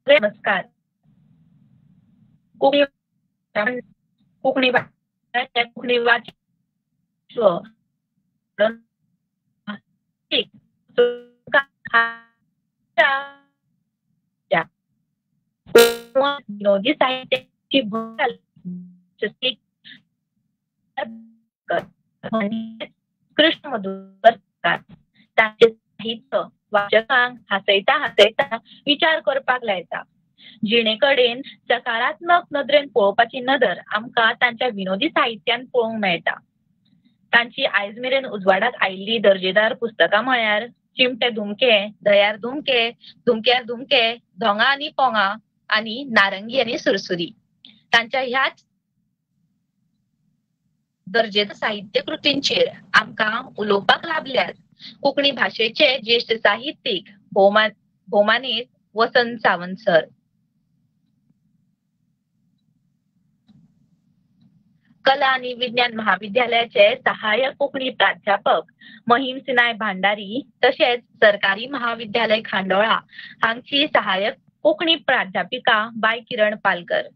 नमस्कार. कोंकणी कोंकणी कोंकणी विनोदी साहित्याची कृष्ण मधुकर तांचे साहित्य वाचकांक हासयता हासयता विचार करपाक लायता. जिणे कडेन सकारात्मक नदरेन पळोवपाची नदर आमकां तांच्या विनोदी साहित्यान पळोवंक मेळटा. तांची आयज मेरेन उजवाडाक आयिल्ली दर्जेदार पुस्तकां म्हळ्यार चिमटे धुमके, दयार धुमके, धुमक्यार धुमके, धोंगा आनी पोंगा आनी नारंगी आनी सुरसुरी. तांच्या ह्याच दर्जेदार साहित्य कृतींचेर आमकां उलोवपाक लाभल्यात कोंकणी भाशेचे ज्येश्ठ साहित्यीक भोवमानेस्त वसंत सावंत सर. कला आनी विज्ञान महाविद्यालयाचे सहाय्यक कोंकणी प्राध्यापक महिम सिनाय भांडारी तशेंच सरकारी महाविद्यालय खांडोळा हांगची सहाय्यक कोंकणी प्राध्यापिका बाय किरण पालकर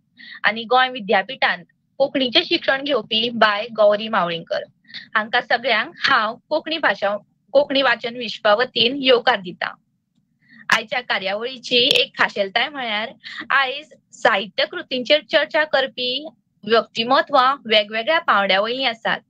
आनी गोंय विद्यापीठांत कोंकणीचें शिक्षण घेवपी बाय गौरी मावळींकर हांकां सगळ्यांक हांव कोंकणी भाशा कोंकणी वाचन विश्वा वतीन येवकार दिता. आयच्या कार्यावळीची एक खाशेलताय म्हळ्यार आयज साहित्य कृतींचेर चर्चा करपी व्यक्तिमत्वां वेगवेगळ्या पावंड्या वयलीं आसात.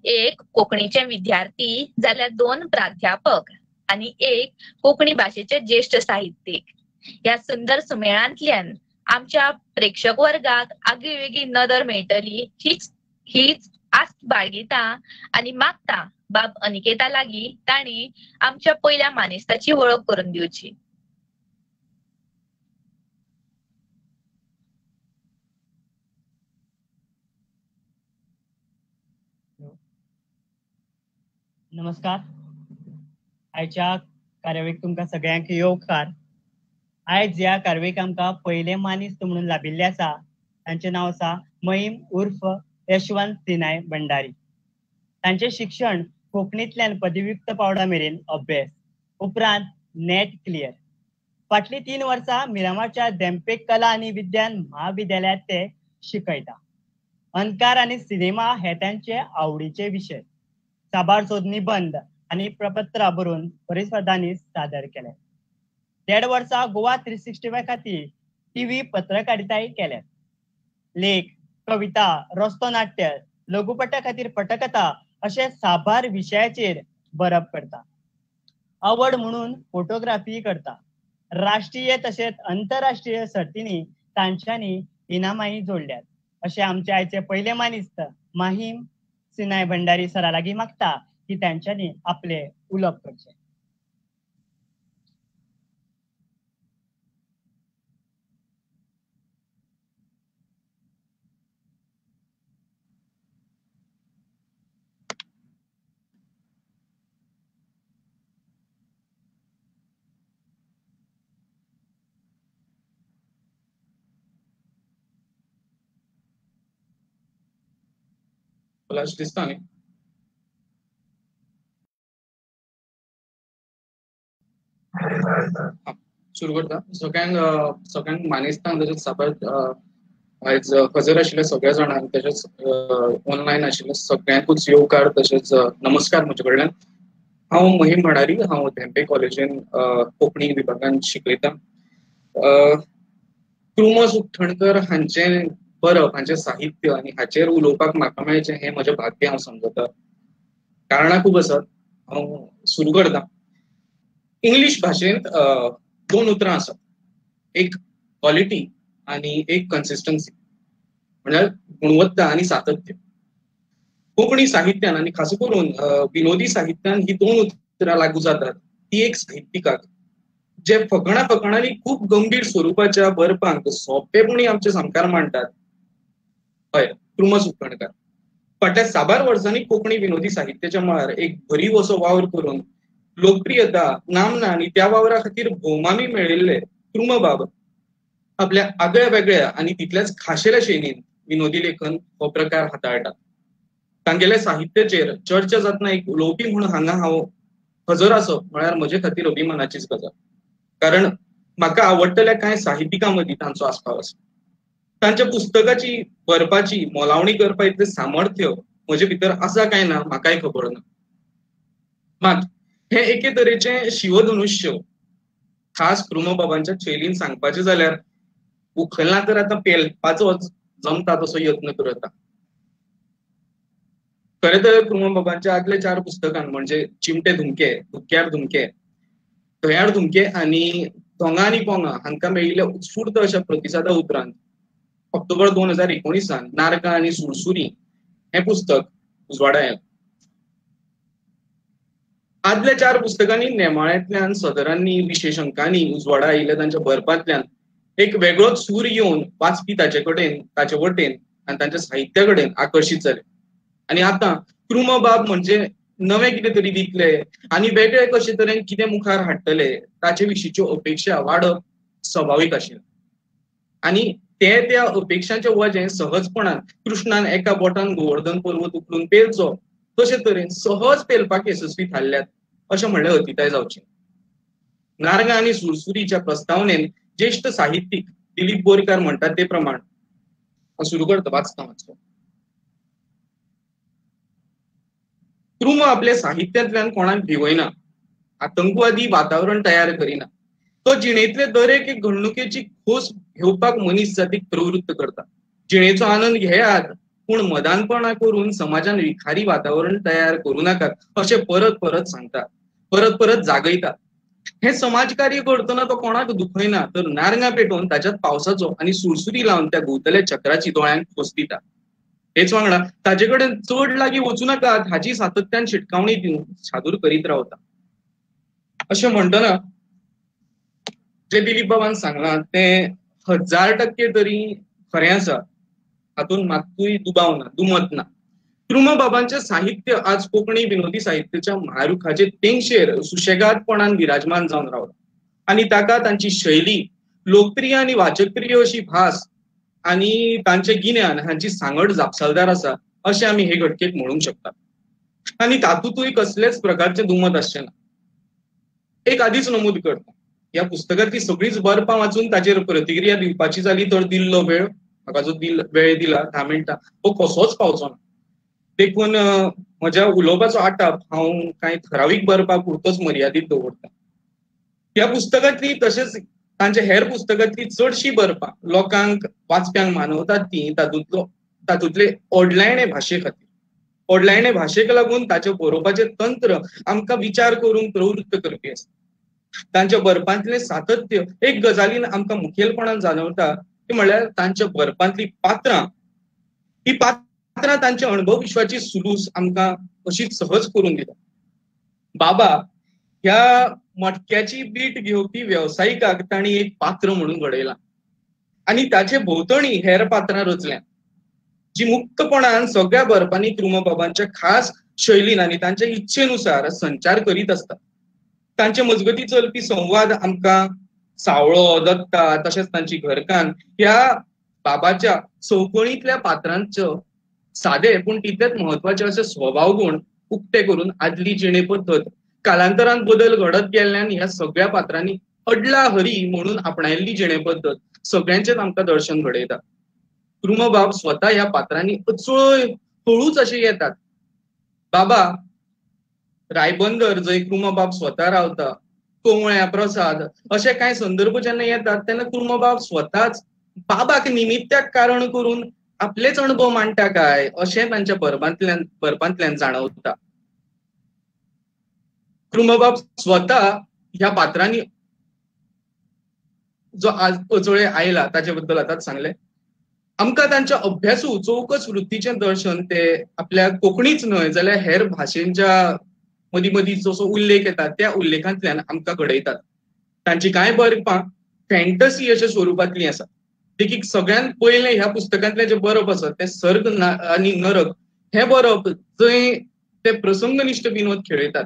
एक कोंकणीचे विद्यार्थी जाल्यार दोन प्राध्यापक आनी एक कोंकणी भाशेचे ज्येश्ठ साहित्यीक. ह्या सुंदर सुमेळांतल्यान आमच्या प्रेक्षक वर्गाक आगळी वेगळी नदर मेळटली हीच आस्त बाळगिता आनी मागता बाब अनिकेता लागीं तांणी आमच्या पयल्या मानेस्ताची वळख करून दिवची. नमस्कार. आयच्या कार्यावळीक तुमकां सगळ्यांक येवकार. आयज ह्या कार्यावळीक आमकां पयले मानेस्त म्हणून लाभिल्ले आसा तांचें नांव आसा महिम उर्फ यशवंत सिनाय भंडारी. तांचें शिक्षण कोंकणींतल्यान पदव्युक्त पावंड्या मेरेन अभ्यास, उपरांत नेट क्लियर. फाटलीं 3 वर्सां मिरामारच्या धेंपे कला आनी विज्ञान महाविद्यालयांत ते शिकयता. अणकार आनी सिनेमा हे तांचे आवडीचे विशय. साबार सोद निबंद आनी प्रपत्रां बरोवन परिस्पर्धांनी सादर केले. 1.5 वर्सां गोवा 365 खातीर टीव्ही पत्रकारिताय केल्या. लेख, कविता, रस्तो नाट्य, लघुपटा खातीर पटकथा अशे साबार विशयाचेर बरप करता. आवड म्हणून फोटोग्राफी करता. राष्ट्रीय तशेंच अंतरराष्ट्रीय सर्तींनी तांच्यांनी इनामांय जोडल्यात. अशे आमचे आयचे पयले मानेस्त माहीम सिनाय भंडारी सरा लागीं मागता की तांच्यांनी आपले उलोवप करचें. दिसता न्ही? सुरू करता. सगळ्यांक सगळ्यांक मानेस्तांक तशेंच साबार आयज हजर आशिल्ल्या सगळ्या जाणांक तशेंच ऑनलायन आशिल्ल्या सगळ्यांकूच येवकार तशेंच नमस्कार म्हजे कडल्यान. हांव महिम भंडारी, हांव धेंपे कॉलेजीन कोंकणी विभागान शिकयता. कृम सुखठणकर हांचें बरप, हांचें साहित्य आनी हाचेर उलोवपाक म्हाका मेळचें हें म्हजें भाग्य हांव समजता. कारणां खूब आसात. हांव सुरू करता. इंग्लीश भाशेंत 2 उतरां आसात, एक क्वॉलिटी आनी एक कन्सिस्टन्सी, म्हळ्यार गुणवत्ता आनी सातत्य. कोंकणी साहित्यान आनी खास करून विनोदी साहित्यान ही 2 उतरां लागू जातात. ती एक साहित्यिकाक जे फकाणां फकाणांनी खूब गंभीर स्वरुपाच्या बरपांक सोंपेपणी आमचे सामकार मांडटात. हय, कृम सुखठणकर फाटल्या साबार वर्सांनी कोंकणी विनोदी साहित्याच्या मळार एक भरीव असो वावर करून लोकप्रियता, नामना आनी त्या वावरा खातीर भोवमानूय मेळिल्ले कृमबाब आपल्या आगळ्या वेगळ्या आनी तितल्याच खाशेल्या शैलीन विनोदी लेखन हो प्रकार हाताळटात. तांगेल्या साहित्याचेर चर्चा जातना एक उलोवपी म्हणून हांगा हांव हजर आसप म्हळ्यार म्हजे खातीर अभिमानाचीच गजाल. कारण म्हाका आवडटल्या कांय साहित्यिकां मदीं तांचो आस्पाव आसा. तांच्या पुस्तकाची बरपाची मोलावणी करपा इतलें सामर्थ्य म्हजे भितर आसा काय ना म्हाकाय खबर ना. मात हे एके तरेचें शिवधनुष्य खास कृमबाबांच्या शैलीन सांगपाचें जाल्यार उखलना तर आतां पेलपाचोच जमता तसो यत्न करता. खरें तर कृमबाबांच्या आदल्या 4 पुस्तकांक म्हणजे चिमटे धुमके, धुक्यार धुमके, धंयार धुमके आनी धोंगा आनी पोंगा हांकां मेळिल्ल्या उत्स्फूर्त अशा प्रतिसादा उपरांत ऑक्टोबर 2019 नारकां आनी सुरसुरी हें पुस्तक उजवाडा आयलें. आदल्या 4 पुस्तकांनी नेमाळ्यांतल्यान, सदरांनी, विशेश अंकांनी उजवाडा आयिल्ल्या तांच्या बरपांतल्यान एक वेगळोच सूर येवन वाचपी ताचे कडेन, ताचे वटेन आनी तांच्या साहित्या कडेन आकर्शीत जाले. आनी आतां कृमबाब म्हणजे नवें कितें तरी दितले आनी वेगळे कशे तरेन कितें मुखार हाडटले ताचे विशींच्यो अपेक्षा वाडप स्वाभावीक आशिल्लें. आनी ते त्या अपेक्षांचे वजें सहजपणान कृष्णान एका बोटान गोवर्धन पर्वत उखलून पेलचो तशे तरेन सहज पेलपाक येसस्वी थारल्यात अशें म्हणल्यार अतिताय जावची. नारंगां आनी सुरसुरीच्या प्रस्तावनेन ज्येष्ठ साहित्यीक दिलीप बोरकार म्हणटात ते प्रमाण सुरू करता, वाचता मातसो. कृम आपल्या साहित्यांतल्यान कोणाक भिवयना, आतंकवादी वातावरण तयार करिना, तो जिणेंतले दरेक एक घडणुकेची खोस घेवपाक मनीस जातीक प्रवृत्त करता. जिणेचो आनंद घेयात पूण मदानपणा करून समाजान विखारी वातावरण तयार करू नाकात अशें परत परत सांगता, परत परत जागयता. हे समाजकार्य करतना तो कोणाक दुखयना तर नारंगां पेटोवन ताच्यात पावसाचो आनी सुरसुरी लावन त्या घुंवतल्या चक्राची दोळ्यांक खोस दिता. हेच वांगडा ताजे कडेन चड लागीं वचूं नाकात हाची सातत्यान शिटकावणी दिवन सादूर करीत रावता. अशें म्हणटना जे दिलीप बाबान सांगलां तें 1000% तरी खरें आसा, हातूंत मात्तूय दुबाव ना, दुमत ना. कृमबाबांचें साहित्य आज कोंकणी विनोदी साहित्याच्या महारुखाचे तेंगशेर सुशेगादपणान विराजमान जावन रावला आनी ताका तांची शैली, लोकप्रिय आनी वाचकप्रिय अशी भास आनी तांचें गिन्यान हांची सांगड जापसालदार आसा अशें आमी हे घटकेक म्हणूंक शकतात. आनी तातूंतूय कसलेच प्रकारचें दुमत आसचें ना. एक आदीच नमूद करता, ह्या पुस्तकांतली सगळींच बरपां वाचून ताचेर प्रतिक्रिया दिवपाची जाली तर दिल्लो वेळ, म्हाका जो वेळ दिला 10 मिनटां, हो कसोच पावचो ना. देखून म्हज्या उलोवपाचो आटाप हांव कांय ठरावीक बरपा पुरतोच मर्यादीत दवरता. ह्या पुस्तकांतली तशेंच तांच्या हेर पुस्तकांतली चडशी बरपां लोकांक, वाचप्यांक मानवतात ती तातूंतले ओडलायणे भाशे खातीर. ओडलायणे भाशेक लागून ताचें बरोवपाचें तंत्र आमकां विचार करूंक प्रवृत्त करपी आसा. तांच्या बरपांतलें सातत्य एक गजालीन आमकां मुखेलपणान जाणवता ती म्हणल्यार तांच्या बरपांतली पात्रां. ही पात्रां तांच्या अणभव विश्वाची सुलूस आमकां अशीच सहज करून दिता. बाबा ह्या मटक्याची बीट घेवपी वेवसायिकाक तांणी एक पात्र म्हणून घडयलां आनी ताचे भोंवतणी हेर पात्रां रचल्यात जी मुक्तपणान सगळ्या बरपांनी कृमबाबांच्या खास शैलीन आनी तांच्या इच्छेनुसार संचार करीत आसतात. तांचे मजगती चलपी संवाद आमकां सावळो, दत्ता तशेंच तांची घरकान्न ह्या बाबाच्या संवकळींतल्या पात्रांचो सादे पूण तितलेच महत्वाचे असे स्वभाव गुण उक्ते करून आदली जिणे पद्दत कालांतरान बदल घडत गेल्ल्यान ह्या सगळ्या पात्रांनी अडला हरी म्हणून आपणायल्ली जिणे पद्दत सगळ्यांचेच आमकां दर्शन घडयता. कृमबाब स्वता ह्या पात्रांनी अचळय हळूच अशे येतात. बाबा रायबंदर जंय कृमबाब स्वता रावता, कोवळ्या, प्रसाद अशे कांय संदर्भ जेन्ना येतात तेन्ना कृमबाब स्वताच बाबाक निमित्त्याक कारण करून आपलेच अणभव मांडटा काय अशें तांच्या बरपांतल्यान जाणवता. कृमबाब स्वता ह्या पात्रांनी जो आज अचळय आयला ताचे बद्दल आतांच सांगलें. आमकां तांच्या अभ्यासू चौकस वृत्तीचें दर्शन ते आपल्या कोंकणीच न्हय जाल्यार हेर भाशेंच्या मदीं मदीं जसो उल्लेख येता त्या उल्लेखांतल्यान आमकां घडयतात. तांची कांय बरपां फॅन्टसी अशा स्वरुपांतलीं आसा. देखीक सगळ्यांत पयलें ह्या पुस्तकांतलें जें बरप आसा तें सर्ग आनी नरक हें बरप जंय ते प्रसंगनिश्ठ विनोद खेळयतात.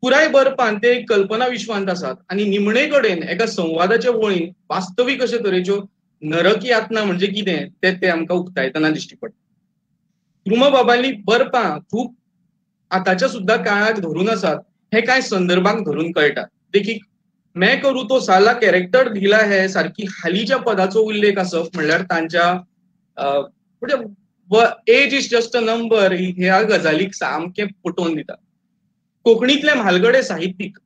पुराय बरपान ते कल्पना विश्वांत आसात आनी निमणे कडेन एका संवादाच्या वळीन वास्तवीक अशे तरेच्यो नरकी यातना म्हणजे कितें तें ते आमकां उक्तायतना दिश्टी पडटा. कृमबाबांली बरपां खूब आतांच्या सुद्दां काळाक धरून आसात हे कांय संदर्भांक धरून कळटा. देखीक मैं करू तो साला कॅरेक्टर ढिला है सारखी हालीच्या पदाचो उल्लेख आसप म्हणल्यार तांच्या म्हणजे age is just a number ह्या गजालीक सामकें पटोवन दिता. कोंकणीतले म्हालगडे साहित्यीक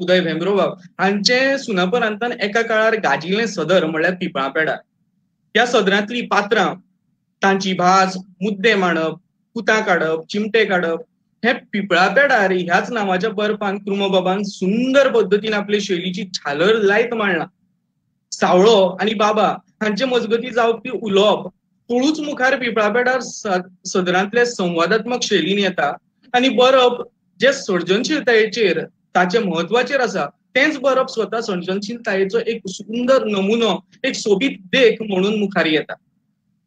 उदय भेंब्रोबाब हांचे सुनापरांतान एका काळार गाजिल्लें सदर म्हणल्यार पिंपळा पेडार. ह्या सदरांतली पात्रां, तांची भास, मुद्दे मांडप, कुतां काडप, चिमटे काडप हे पिंपळा पेडार ह्याच नांवाच्या बरपान कृमबाबान सुंदर पद्दतीन आपले शैलीची झालर लायत मांडला. सावळो आनी बाबा हांचे मजगती जावपी उलोवप तळूच मुखार पिंपळा पेडार सदरांतले संवादात्मक शैलीन येता आनी बरप जे सर्जनशीलतायेचेर ताचे म्हत्वाचेर आसा तेंच बरप स्वता सर्जनशीलतायेचो एक सुंदर नमुनो, एक सोबीत देख म्हणून मुखार येता.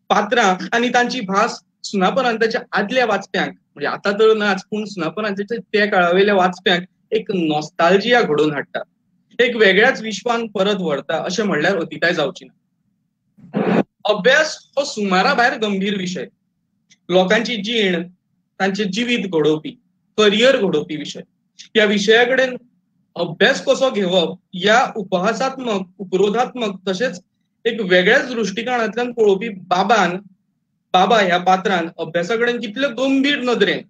पात्रां आनी तांची भास सुनापरांताच्या आदल्या वाचप्यांक, म्हणजे आतां तर नाच पूण सुनापरांताच्या त्या काळावेल्या वाचप्यांक एक नॉस्ताल्जिया घडोवन हाडटा, एक वेगळ्याच विश्वान परत व्हरता अशें म्हणल्यार अतिताय जावची ना. अभ्यास हो सुमारा भायर गंभीर विशय, लोकांची जीण, तांचे जिवीत घडोवपी, करियर घडोवपी विशय. ह्या विशया कडेन अभ्यास कसो घेवप ह्या उपहासात्मक, उपरोधात्मक तशेंच एक वेगळ्याच दृश्टिकोणांतल्यान पळोवपी बाबा ह्या पात्रान अभ्यासा कडेन कितले गंभीर नदरेन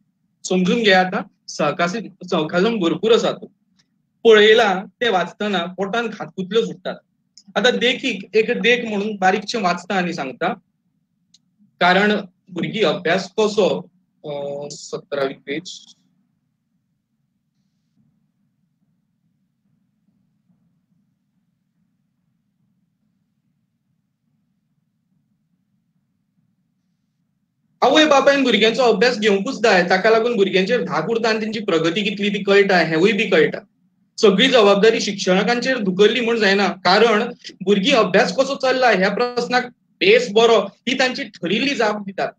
समजून घेया. आतां सहकासम भरपूर आसा, तो पळयला ते वाचतना पोटान खातकुतल्यो सुट्टात. आतां देखीक एक देख म्हणून बारीकशें वाचता आनी सांगता, कारण भुरगीं अभ्यास कसो 17वी पेज. आवय बापायन भुरग्यांचो अभ्यास घेवंकूच जाय, ताका लागून भुरग्यांचेर धाक उरता आनी तेंची प्रगती कितली ती कळटा हेवूय बी कळटा. सगळी जबाबदारी शिक्षकांचेर धुकल्ली म्हूण जायना, कारण भुरगीं अभ्यास कसो चल्ला ह्या प्रस्नाक बेस बरो ही तांची ठरिल्ली जाप दितात.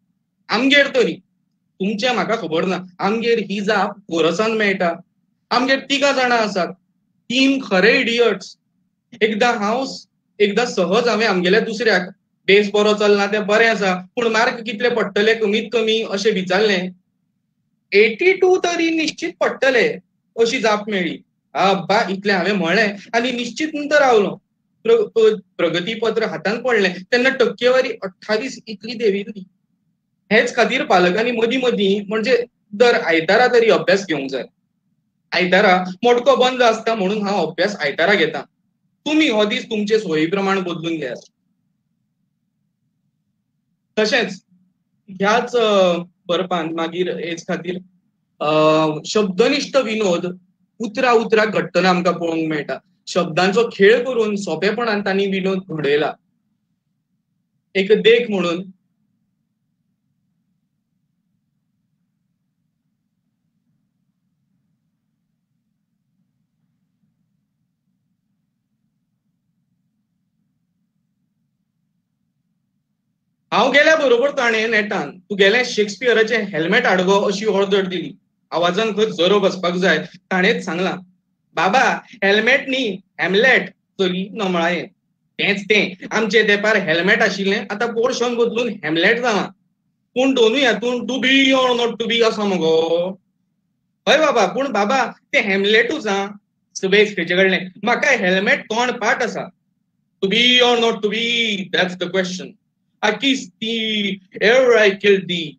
आमगेर तरी, तुमचें म्हाका खबर ना, आमगेर ही जाप कोरसान मेळटा. आमगेर 3 जाणां आसात, 3 खरे इडियट्स. एकदां सहज हांवें आमगेल्या दुसऱ्याक बेस बरो चलना तें बरें आसा पूण मार्क कितले पडटले कमीत कमी अशें विचारलें, 82 तरी निश्चित पडटले अशी जाप मेळ्ळी. आब्बा, इतलें हांवें म्हळें आनी निश्चित नंतर रावलो. प्रगतीपत्र हातान पडलें तेन्ना टक्केवारी 28 इतली देंविल्ली. हेच खातीर पालकांनी मदीं मदीं म्हणजे दर आयतारा तरी अभ्यास घेवंक जाय. आयतारा मोटको बंद आसता म्हणून हांव अभ्यास आयतारा घेता, तुमी हो दीस तुमचे सोयी प्रमाण बदलून घेयात. तशेंच ह्याच बरपान मागीर हेच खातीर शब्दनिश्ठ विनोद उतरा उतराक घडटना आमकां पळोवंक मेळटा. शब्दांचो खेळ करून सोंपेपणान तांणी विनोद घडयला. एक देख म्हणून हांव गेल्या बरोबर ताणें नेटान तूं गेलें शेक्सपियराचें हेल्मेट हाडगो अशी ऑर्डर दिली. आवाजान खंय जरो बसपाक जाय ताणेंच सांगलां, बाबा हेल्मेट न्ही हॅमलेट. चली नमळायेन, तेंच तें आमचे तेंपार हेल्मेट आशिल्लें, आतां पोर्शन बदलून हॅमलेट जालां. पूण दोनूय हातून to be or not to be आसा मगो. हय बाबा, पूण बाबा तें हॅमलेटूच आं, सुबेज खंयचे कडलें, म्हाका हेल्मेट तोंड पाठ आसा. To be or not to be, that's the question. I kissed thee ere I killed thee.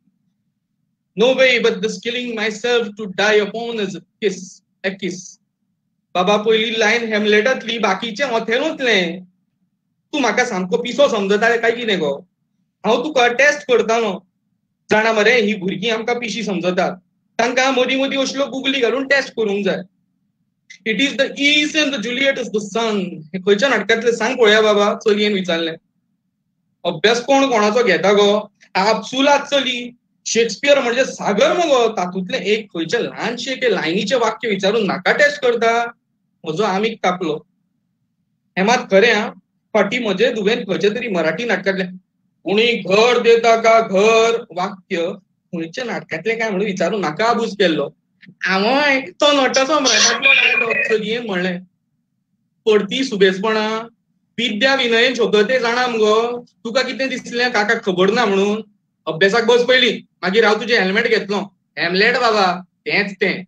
No way but this killing myself to die upon is a kiss, a kiss. बाबा पयली line हॅमलेटांतली, बाकीचें ऑथेलोंतलें. तूं म्हाका सामको पिसो समजता काय कितें गो? हांव तुका टेस्ट करतालो. जाणा मरे, ही भुरगीं आमकां पिशी समजतात, तांकां मदीं मदीं असल्यो गुगली घालून टेस्ट करूंक जाय. It is the east and the Juliet is the sun. हें खंयच्या नाटकांतलें सांग पळोवया बाबा, चलयेन विचारलें. अभ्यास कोण कोणाचो घेता गो? आपसुलात चली. शेक्सपियर म्हणजे सागर मगो, तातूंतलें एक खंयचें ल्हानशें एके लायनीचें वाक्य विचारून म्हाका टेस्ट करता. म्हजो आमीग तापलो. हें मात खरें आं, फाटीं म्हजे धुवेन खंयचे तरी मराठी नाटकांतलें कोणी घर देता का घर वाक्य खंयच्या नाटकांतलें काय म्हणून विचारून म्हाका आबूज केल्लो. हांवय तो नटा सम्राटांतलो डायलॉग, चलयेन म्हणलें. परती सुबेजपणां, विद्या विनयेन शोकते जाणा मगो, तुका कितें दिसलें काकाक खबर ना म्हणून? अभ्यासाक बस पयलीं, मागीर हांव तुजें हेल्मेट घेतलो. हेमलेट बाबा, तेंच तें.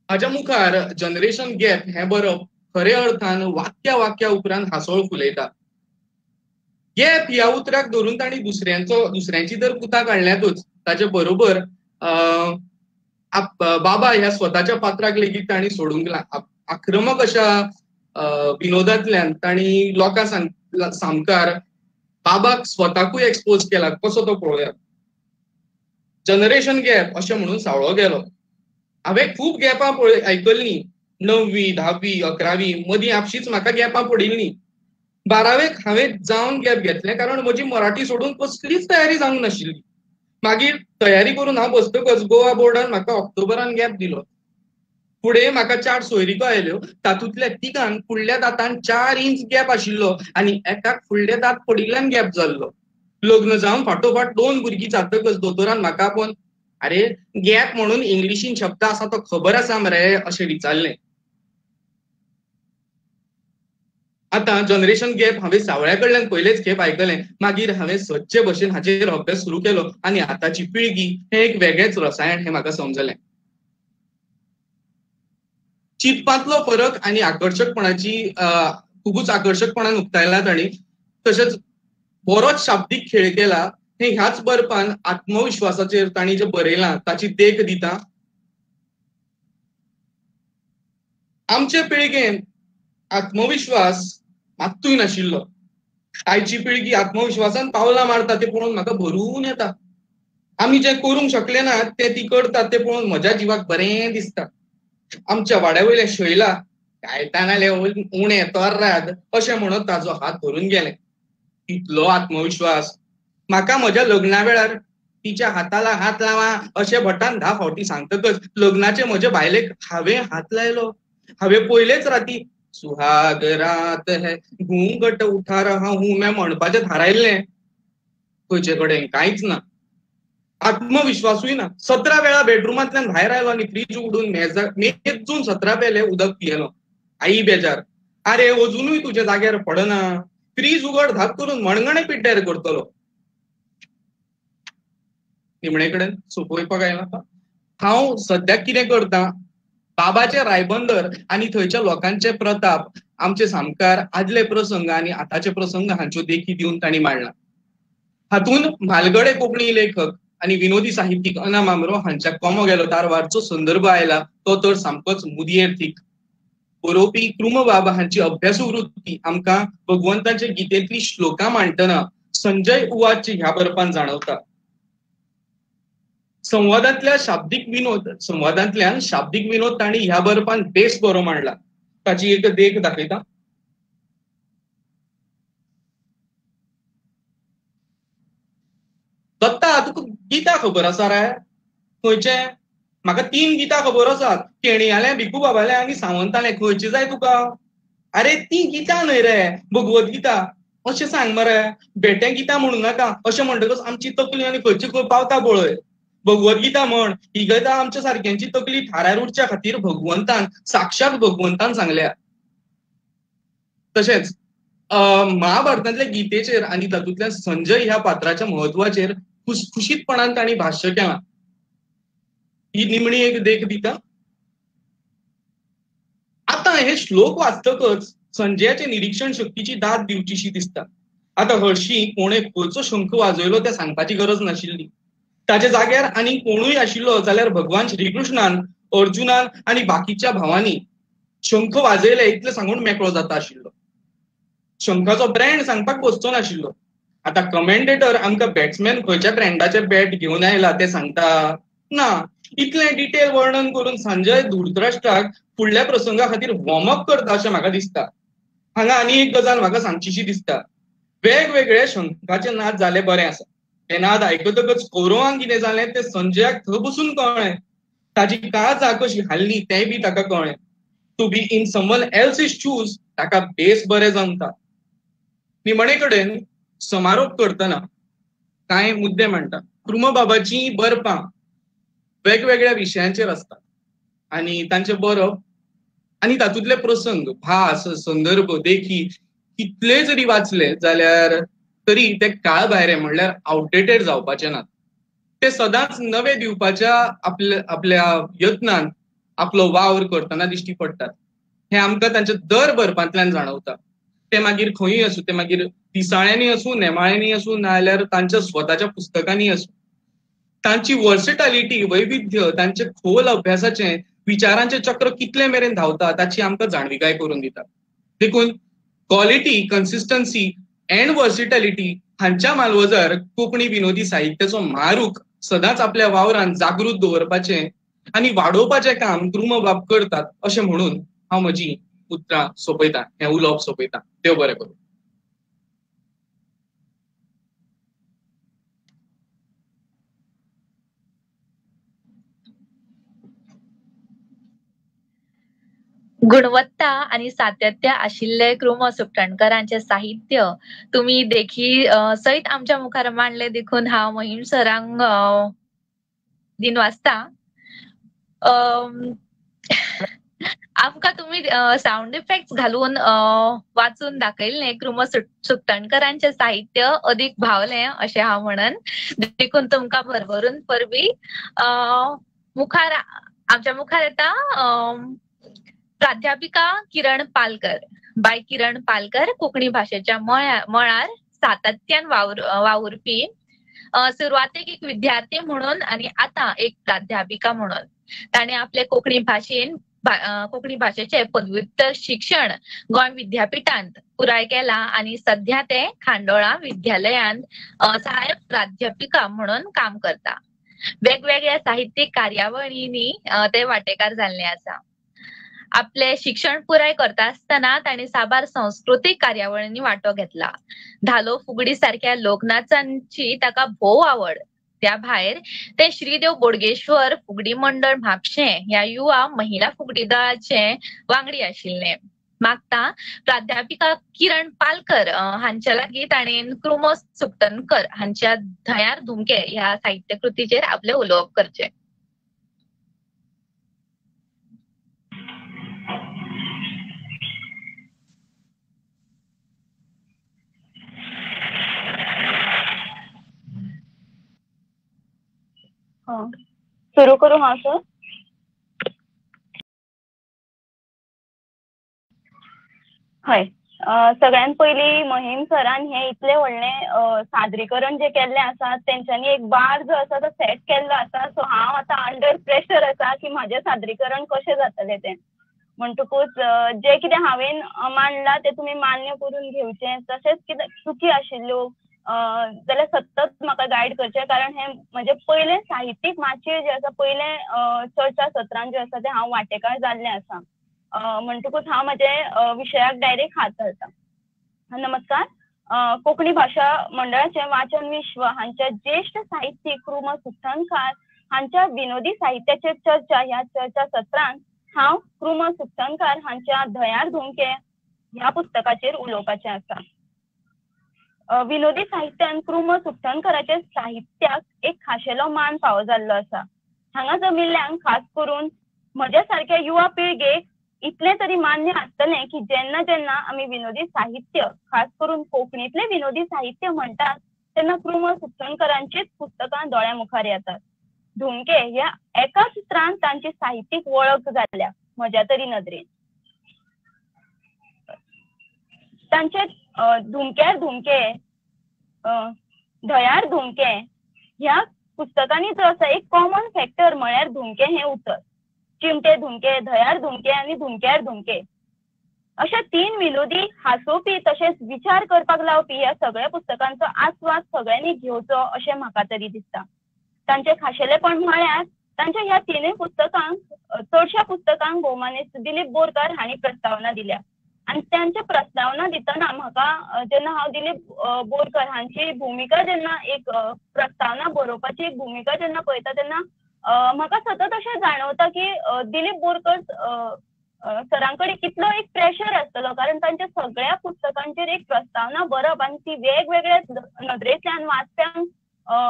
हाज्या मुखार जनरेशन गॅप हें बरप खऱ्या अर्थान वाक्या वाक्या उपरांत हांसोळ फुलयता. गॅप ह्या उतराक धरून तांणी दुसऱ्यांची तर कुतां काडल्यातूच, ताचे बरोबर बाबा ह्या स्वताच्या पात्राक लेगीत तांणी सोडूंक ना. आक्रमक अशा विनोदांतल्यान तांणी लोकां सामकार बाबाक स्वताकूय एक्सपोज केला. कसो तो पळोवया. जनरेशन गॅप अशें म्हणून सावळो गेलो. हांवें खूब गॅपां आयकल्लीं. 9वी 10वी 11वी मदीं आपशीच म्हाका गॅपां पडिल्लीं. 12वेक हांवें जावन गॅप घेतलें, कारण म्हजी मराठी सोडून कसलीच तयारी जावंक नाशिल्ली. मागीर तयारी करून हांव बसतकच गोवा बोर्डान म्हाका ऑक्टोबरान गॅप दिलो. फुडें म्हाका 4 सोयरिको आयल्यो, तातूंतल्या तिगांक फुडल्या दांतान 4 इंच गॅप आशिल्लो आनी एकाक फुडले दांत पडिल्ल्यान गॅप जाल्लो. लग्न जावन फाटोफाट 2 भुरगीं जातकच दोतोरान म्हाका आपोवन अरे गॅप म्हणून इंग्लिशीन शब्द आसा तो खबर आसा मरे अशें विचारलें. आतां जनरेशन गॅप हांवें सावळ्या कडल्यान पयलेच खेप आयकलें. मागीर हांवें सदचे भशेन हाचेर अभ्यास सुरू केलो आनी आतांची पिळगी हें एक वेगळेंच रसायन हें म्हाका समजलें. चिंतपांतलो फरक आनी आकर्शकपणाची खुबूच आकर्शकपणान उक्तायला तांणी. तशेंच बरोच शाब्दीक खेळ केला. हे ह्याच बरपान आत्मविश्वासाचेर तांणी जें बरयलां ताची देख दिता. आमचे पिळगेन आत्मविश्वास मात्तूय नाशिल्लो. आयची पिळगी आत्मविश्वासान पावलां मारता ते पळोवन म्हाका भरून येता. आमी जें करूंक शकले ना तें ती करतात तें पळोवन म्हज्या जिवाक बरें दिसता. आमच्या वाड्या वयल्या शैला कायतानाले उणें तोर्राद अशें म्हणत ताजो हात धरून गेलें. इतलो आत्मविश्वास. म्हाका म्हज्या लग्ना वेळार तिच्या हाताला हात लावा अशें भटान 10 फावटी सांगतकच लग्नाचे म्हजे बायलेक हांवें हात लायलो. हांवें पयलेच राती सुहाग रात है घुंघट उठा रहा हूं मैं म्हणपाचें थारायल्लें. खंयचे कडेन कांयच ना, आत्मविश्वासूय ना. 17 वेळा बेडरुमांतल्यान भायर आयलो आनी फ्रीज उगडून मेजून 17 पेले उदक पियेलो. आई बेजार, अरे अजुनूय तुज्या जाग्यार पडना, फ्रीज उगड धाप करून मणगणें पिड्ड्यार करतलो. निमणे कडेन सोंपोवपाक आयला. हांव सद्याक कितें करता, बाबाचे रायबंदर आनी थंयच्या लोकांचे प्रताप आमचे सामकार आदले प्रसंग आनी आतांचे प्रसंग हांच्यो देखी दिवन तांणी मांडला. हातूंत म्हालगडे कोंकणी लेखक आनी विनोदी साहित्यीक अना मामरो हांच्या कोमो गेलो तारवारचो संदर्भ आयला तो तर सामकोच मुदयेर थीक. बरोवपी कृमबाब हांची अभ्यासू वृत्ती आमकां भगवंताचे गीतेंतली श्लोकां मांडटना संजय उवाच ह्या बरपान जाणवता. संवादांतल्यान शाब्दीक विनोद तांणी ह्या बरपान बेस बरो मांडला. ताची एक देख दाखयता. दत्ता, तुका गीता खबर आसा रे? खंयचे? म्हाका 3 गीता खबर आसात, केणयालें, भिकू बाबालें आनी सावंतालें. खंयची जाय तुका? अरे ती गीता न्हय रे, भगवत गीता अशें सांग मरे. बेटे गीता म्हणू नाका. अशें म्हणटकच आमची तकली आनी खंयची खंय पावता पळय. भगवत गीता म्हण ही गीता आमच्या सारक्यांची तकली थारार उरच्या खातीर भगवंतान, साक्षात भगवंतान सांगल्या. तशेंच महाभारतांतल्या गीतेचेर आनी तातूंतल्या संजय ह्या पात्राच्या म्हत्वाचेर खुसखुशीतपणान तांणी भाश्य केलां. ही निमणी एक देख दिता. आतां हे श्लोक वाचतकच संजयाचे निरीक्षण शक्तीची दाद दिवचीशी दिसता. आतां हरशीं कोणे खंयचो शंख वाजयलो तें सांगपाची गरज नाशिल्ली. ताच्या जाग्यार आनी कोणूय आशिल्लो जाल्यार भगवान श्रीकृष्णान, अर्जुनान आनी बाकीच्या भावांनी शंख वाजयले इतलें सांगून मेकळो जाता आशिल्लो. शंखाचो ब्रँड सांगपाक बसचो नाशिल्लो. आतां कमेंटेटर आमकां बॅट्समॅन खंयच्या ब्रँडाचे बॅट घेवन आयला तें सांगता ना. इतलें डिटेल वर्णन करून संजय धृतराष्ट्राक फुडल्या प्रसंगा खातीर वॉर्मअप करता अशें म्हाका दिसता. हांगा आनी एक गजाल म्हाका सांगचीशी दिसता. वेगवेगळे शंखाचे नाद जाले बरें आसा. ते नाद आयकतकच कौरवांक कितें जालें तें संजयाक थंय बसून कळ्ळें. ताची काळजां कशी हाल्ली तेंय बी ताका कळ्ळें. To be in someone else's shoes ताका बेस बरें जमता. निमणे कडेन समारोप करतना कांय मुद्दे मांडटा. कृमबाबाची बरपां वेगवेगळ्या विशयांचेर आसतात आनी तांचें बरप आनी तातूंतले प्रसंग, भास, संदर्भ, देखी कितले जरी वाचले जाल्यार तरी ते काळ भायरे म्हणल्यार आउटडेटेड जावपाचे नात. ते सदांच नवे दिवपाच्या आपल्या यत्नान आपलो वावर करतना दिश्टी पडटात. हें आमकां तांच्या दर बरपांतल्यान जाणवता. ते मागीर खंयूय आसूं, ते मागीर दिसाळ्यांनी आसूं, नेमाळ्यांनी आसूं, नाजाल्यार तांच्या स्वताच्या पुस्तकांनी आसूं. तांची वर्सिटालिटी, वैविध्य, तांचे खोल अभ्यासाचें, विचारांचें चक्र कितले मेरेन धांवता ताची आमकां जाणविकाय करून दिता. देखून क्वॉलिटी, कन्सिस्टन्सी अँड वर्सिटॅलिटी हांच्या मालवजार कोंकणी विनोदी साहित्याचो म्हारूख सदांच आपल्या वावरान जागृत दवरपाचें आनी वाडोवपाचें काम कृमबाब करतात अशें म्हणून हांव म्हजी उतरां सोंपयता, हें उलोवप सोंपयता. देव बरें करूं. गुणवत्ता आनी सातत्य आशिल्ले कृम सुखठणकरांचे साहित्य तुमी देखी सयत आमच्या मुखार मांडले देखून हांव महिम सरांक दिनवासता. आमकां तुमी सावंड इफेक्ट्स घालून वाचून दाखयल्लें कृम सुखठणकरांचें साहित्य अदीक भावलें अशें हांव म्हणन, देखून तुमकां भरभरून परबी. मुखार आमच्या मुखार येता प्राध्यापिका किरण पालकर. बाय किरण पालकर कोंकणी भाशेच्या मळार सातत्यान वावुरपी, सुरवातेक एक विद्यार्थी म्हणून आनी आतां एक प्राध्यापिका म्हणून. ताणें आपले कोंकणी भाशेचें पदव्युत्तर शिक्षण गोंय विद्यापिठांत पुराय केलां आनी सध्या ते खांडोळा विद्यालयांत सहाय्यक प्राध्यापिका म्हणून काम करता. वेगवेगळ्या साहित्यीक कार्यावळींनी ते वांटेकार जाल्ले आसा. आपले शिक्षण पुराय करता आसतना तांणी साबार संस्कृतीक कार्यावळींनी वांटो घेतला. धालो, फुगडी सारक्या लोकनाचांची ताका भोव आवड. त्या भायर ते श्रीदेव बोडगेश्वर फुगडी मंडळ म्हापशें ह्या युवा महिला फुगडी दळाचे वांगडी आशिल्ले. मागता प्राध्यापिका किरण पालकर हांच्या लागीं ताणें कृम सुखठणकर हांच्या धंयार धुमके ह्या साहित्यकृतीचेर आपलें उलोवप करचें. सुरू करूं हांव सर? हय, सगळ्यान पयलीं महिम सरान हें इतलें व्हडलें सादरीकरण जें केल्लें आसा, तेंच्यांनी एक बार जो आसा तो सेट केल्लो आसा. सो हांव आतां अंडर प्रेशर आसा की म्हाजें सादरीकरण कशें जातलें तें. म्हणटकूच जें कितें हांवें मांडलां तें तुमी मान्य करून घेवचें, तशेंच कितें चुकी आशिल्ल्यो जाल्यार सतत म्हाका गायड करचें, कारण हें म्हजें पयलें साहित्यीक माचयेर जें आसा, पयलें चर्चा सत्रान जें आसा तें हांव वांटेकार जाल्लें आसा. म्हणटकूच हांव म्हजे विशयाक डायरेक्ट हात घालता. नमस्कार. कोंकणी भाशा मंडळाचें वाचन विश्व हांच्या ज्येश्ठ साहित्यीक कृम सुखठणकार हांच्या विनोदी साहित्याचेर चर्चा ह्या चर्चा सत्रांत हांव कृम सुखठणकार हांच्या धंयार धुमके ह्या पुस्तकाचेर उलोवपाचें आसा. विनोदी साहित्यान कृम सुखठणकराच्या साहित्याक एक खाशेलो मान फावो जाल्लो आसा. हांगा जमिल्ल्यांक, खास करून म्हज्या सारक्या युवा पिळगेक इतलें तरी मान्य आसतलें की जेन्ना जेन्ना आमी विनोदी साहित्य, खास करून कोंकणींतलें विनोदी साहित्य म्हणटात तेन्ना कृम सुखठणकरांचीच पुस्तकां दोळ्या मुखार येतात. धुमके ह्या एका सूत्रान तांची साहित्यीक वळख जाल्या म्हज्या तरी नदरेन. तांचे धुमक्यार धुमके, धंयार धुमके ह्या पुस्तकांनी जो आसा एक कॉमन फॅक्टर म्हळ्यार धुमके हें उतर. चिमटे धुमके, धंयार धुमके आनी धुमक्यार धुमके अशा तीन विनोदी, हांसोवपी तशेंच विचार करपाक लावपी ह्या सगळ्या पुस्तकांचो आस्वाद सगळ्यांनी घेवचो अशें म्हाका तरी दिसता. तांचें खाशेलेपण म्हळ्यार तांच्या ह्या तिनूय पुस्तकांक, चडश्या पुस्तकांक भोवमानेस्त दिलीप बोरकार हांणी प्रस्तावना दिल्या. आनी तांच्या प्रस्तावना दितना म्हाका जेन्ना हांव दिलीप बोरकर हांची भुमिका जेन्ना एक प्रस्तावना बरोवपाची एक भुमिका जेन्ना पळयता तेन्ना म्हाका सतत अशें जाणवता की दिलीप बोरकर सरां कडेन कितलो एक प्रेशर आसतलो, कारण तांच्या सगळ्या पुस्तकांचेर एक प्रस्तावना बरोवप आनी ती वेगवेगळ्या नदरेंतल्यान वाचप्यांक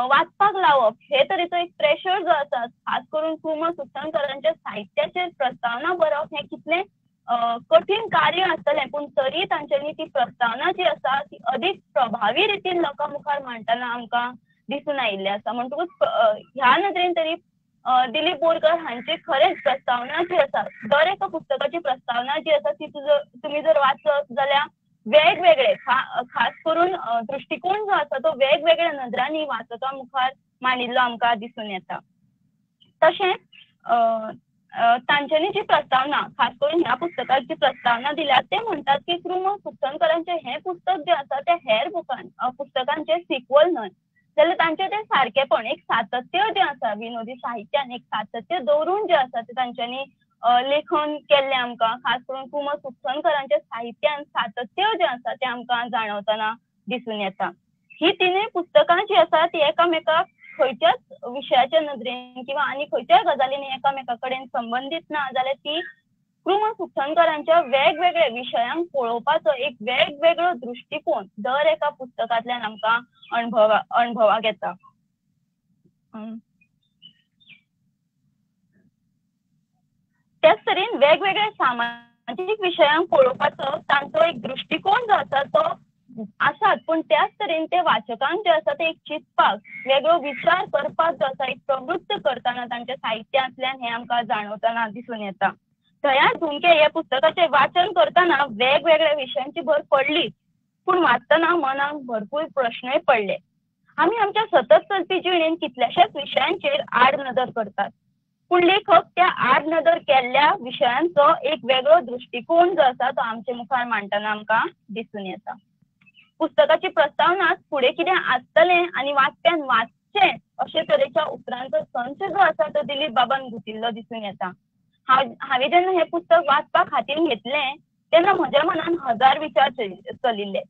वाचपाक लावप हे तरेचो एक प्रेशर जो आसा, खास करून कृम सुखठणकरांच्या साहित्याचेर प्रस्तावना बरोवप हें कितलें कठीण कार्य आसतलें, पूण तरी तांच्यांनी ती प्रस्तावना जी आसा ती अदीक प्रभावी रितीन लोकां मुखार मांडटना आमकां दिसून आयिल्लें आसा. म्हणटकूच ह्या नदरेन तरी दिलीप बोरकर हांची खरेंच प्रस्तावना जी आसा, दर एका पुस्तकाची प्रस्तावना जी आसा ती तुमी जर वाचत जाल्यार वेगवेगळे खास करून दृश्टिकोन जो आसा तो वेगवेगळ्या नदरांनी वाचकां मुखार मांडिल्लो आमकां दिसून येता. तशेंच तांच्यांनी जी प्रस्तावना खास करून ह्या पुस्तकाक जी प्रस्तावना दिल्या ते म्हणटात की कृ म सुखठणकरांचें हें पुस्तक जें आसा तें हेर पुस्तकांचें सिक्वल न्हय, जाल्यार तांचें तें सारकेंपण एक सातत्य जें आसा विनोदी साहित्यान एक सातत्य दवरून जें आसा तें तांच्यांनी लेखन केल्लें आमकां खास करून कृ म सुखठणकरांच्या साहित्यान सातत्य जें आसा तें आमकां जाणवतना दिसून येता. ही तिनूय पुस्तकां जी आसा ती एकामेकाक खंयच्याच विशयाच्या नदरेन किंवा आनी खंयच्याय गजालींनी एकामेका कडेन संबंदीत ना जाल्यार ती कृ म सुखठणकरांच्या वेगवेगळ्या विशयांक पळोवपाचो एक वेगवेगळो दृश्टिकोन दर एका पुस्तकांतल्यान आमकां अणभवाक येता. त्याच तरेन वेगवेगळ्या सामाजीक विशयांक पळोवपाचो तांचो एक दृश्टिकोन जो आसा तो आसात, पूण त्याच तरेन ते वाचकांक जे आसा ते एक चिंतपाक वेगळो विचार करपाक जो आसा एक प्रवृत्त करतना तांच्या साहित्यांतल्यान हें आमकां जाणवतना दिसून येता. धंयार धुमके ह्या पुस्तकाचें वाचन करतना वेगवेगळ्या विशयांची भर पडली, पूण वाचतना मनाक भरपूर प्रश्नय पडले. आमी आमच्या सतत चलपी जिणेंत कितल्याशाच विशयांचेर आड नदर करतात, पूण लेखक त्या आड नदर केल्ल्या विशयांचो एक वेगळो दृश्टिकोन जो आसा तो आमचे मुखार मांडटना आमकां दिसून येता. पुस्तकाची प्रस्तावना फुडें कितें आसतलें आनी वाचप्यान वाचचें अशे तरेच्या उतरांचो संच जो आसा तो दिलीप बाबान गुंथिल्लो दिसून येता. हांवें जेन्ना हें पुस्तक वाचपाक हातीन घेतलें तेन्ना म्हज्या मनान हजार विचार चलिल्ले.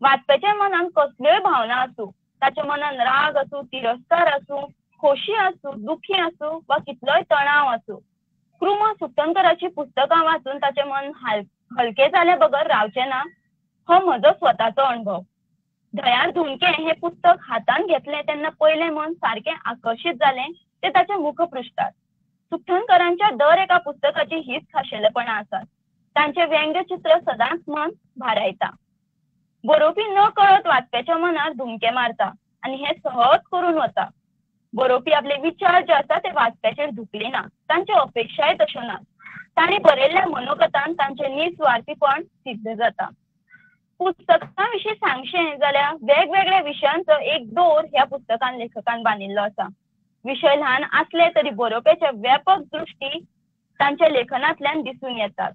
वाचप्याच्या मनान कसल्योय भावना आसूं, ताच्या मनान राग आसूं, तिरस्कार आसूं, खोशी आसूं, दुखी आसूं वा कितलोय तणाव आसूं, कृ म सुखठणकराची पुस्तकां वाचून ताचें मन हलकें जाल्या बगर रावचें ना, हो म्हजो स्वताचो अणभव. धंयार धुमके हें पुस्तक हातान घेतलें तेन्ना पयलें मन सारकें आकर्शीत जालें तें ताच्या मुखपृश्ठार. सुखठणकरांच्या दर एका पुस्तकाची हीच खाशेलेपणां आसात. तांचें व्यंगचित्र सदांच मन भारायता. बरोवपी न कळत वाचप्याच्या मनार धुमके मारता आनी हें सहज करून वता. बरोवपी आपले विचार जे आसा ते वाचप्याचेर धुकलिना, तांच्यो अपेक्षाय तश्यो नात. तांणी बरयल्ल्या मनोगतान तांचें निस्वार्थीपण सिद्ध जाता. पुस्तकां विशीं सांगचें जाल्यार वेगवेगळ्या विशयांचो एक दोर ह्या पुस्तकान लेखकान बांदिल्लो आसा. विशय ल्हान आसले तरी बरोवप्याच्या व्यापक दृश्टी तांच्या लेखनांतल्यान दिसून येतात.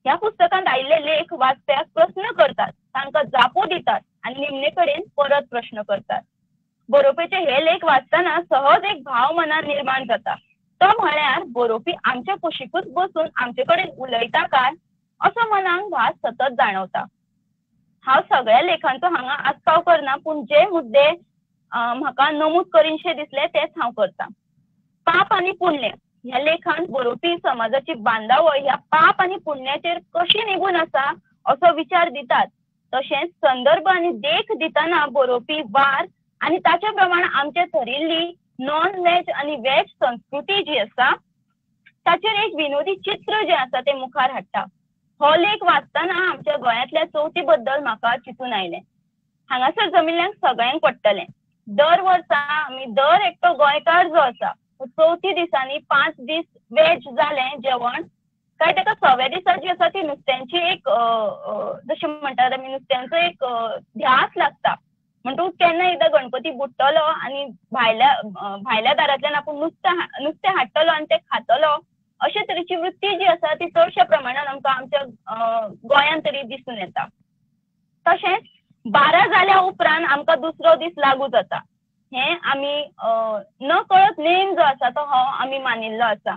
ह्या पुस्तकांत आयिल्ले लेख वाचप्याक प्रस्न करतात, तांकां जापो दितात आनी निमणे कडेन परत प्रश्न करतात. बरोवप्याचे हे लेख वाचतना सहज एक भाव मनान निर्माण जाता, तो म्हळ्यार बरोवपी आमच्या कुशीकूच बसून आमचे कडेन उलयता काय असो मनाक भास सतत जाणवता. हांव सगळ्या लेखांचो हांगा आस्पाव करना, पूण जे मुद्दे म्हाका नमूद करीनशे दिसले तेच हांव करता. पाप आनी पुण्य ह्या लेखांत बरोवपी समाजाची बांदावळ ह्या पाप आनी पुण्याचेर कशी निगून आसा असो विचार दितात. तशेंच संदर्भ आनी देख दितना बरोवपी वार आनी ताच्या प्रमाण आमचे थरिल्ली नॉन व्हेज आनी व्हेज संस्कृती जी आसा ताचेर एक विनोदी चित्र जें आसा तें मुखार हाडटा. हो लेख वाचतना आमच्या गोंयांतल्या चवथी बद्दल म्हाका चिंतून आयलें. हांगासर जमिल्ल्यांक सगळ्यांक पडटलें. दर वर्सा आमी दर एकटो गोंयकार जो आसा चवथी दिसांनी 5 दीस वेज जालें जेवण काय ताका सव्या दिसा जी आसा ती नुस्त्यांची एक जशें म्हणटात आमी नुस्त्यांचो एक ध्यास लागता. म्हणटकूच केन्ना एकदां गणपती बुडटलो आनी भायल्या दारांतल्यान आपूण नुस्तें हाडटलो आनी तें खातलो अशे तरेची वृत्ती जी आसा ती चडश्या प्रमाणान आमकां आमच्या गोंयांत तरी दिसून येता. तशेंच 12 जाल्या उपरांत आमकां दुसरो दीस लागू जाता हें आमी न कळत नेम जो आसा तो हो आमी मानिल्लो आसा.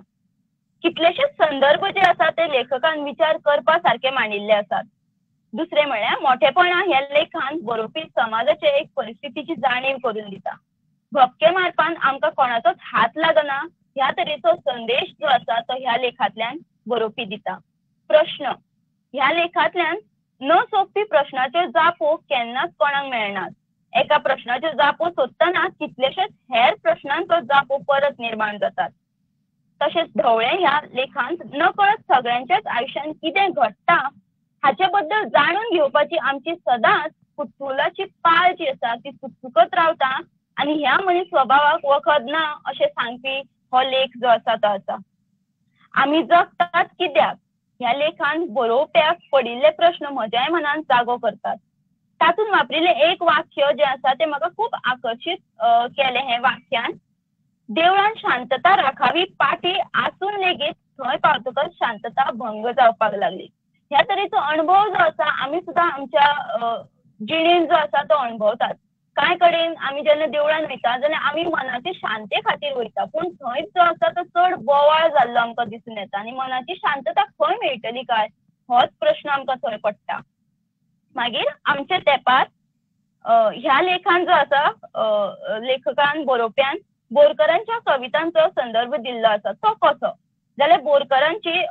कितलेशेच संदर्भ जे आसा ते लेखकान विचार करपा सारके मांडिल्ले आसात. दुसरें म्हळ्यार मोठेपणा ह्या लेखान बरोवपी समाजाचे एक परिस्थितीची जाणीव करून दिता. भपके मारपान आमकां कोणाचोच हात लागना ह्या तरेचो संदेश जो आसा तो ह्या लेखांतल्यान बरोवपी दिता. प्रश्न ह्या लेखांतल्यान न सोंपपी प्रश्नाच्यो जापो केन्नाच कोणाक मेळनात. एका प्रश्नाच्यो जापो सोदतना कितलेशेच हेर प्रश्नांचो जापो परत निर्माण जातात. तशेंच ढवळे ह्या लेखांत नकळत सगळ्यांच्याच आयुश्यांत कितें घडटा हाचे बद्दल जाणून घेवपाची आमची सदांच कुतुलाची पाळ जी आसा ती चुकचुकत रावता आनी ह्या मनीस स्वभावाक वखद ना अशें सांगपी हो लेख जो आसा तो आसा. आमी जगतात कित्याक ह्या लेखान बरोवप्याक पडिल्ले प्रश्न म्हज्याय मनान जागो करतात. तातूंत वापरिल्लें एक वाक्य जें आसा तें म्हाका खूब आकर्शीत केलें. हें वाक्यान देवळान शांतता राखावी पाटी आसून लेगीत थंय पावतकच शांतता भंग जावपाक लागली. ह्या तरेचो अणभव जो आसा आमी सुद्दां आमच्या जिणेंत जो आसा तो अणभवतात. कांय कडेन आमी जेन्ना देवळान वयता जाल्यार आमी मनाची शांते खातीर वयता, पूण थंयच जो आसा तो चड बोवाळ जाल्लो आमकां दिसून येता आनी मनाची शांतता खंय मेळटली काय होच प्रश्न आमकां थंय पडटा. मागीर आमच्या तेंपार ह्या लेखान जो आसा लेखकान बरोवप्यान बोरकरांच्या कवितांचो संदर्भ दिल्लो आसा. तो कसो जाल्यार बोरकरांची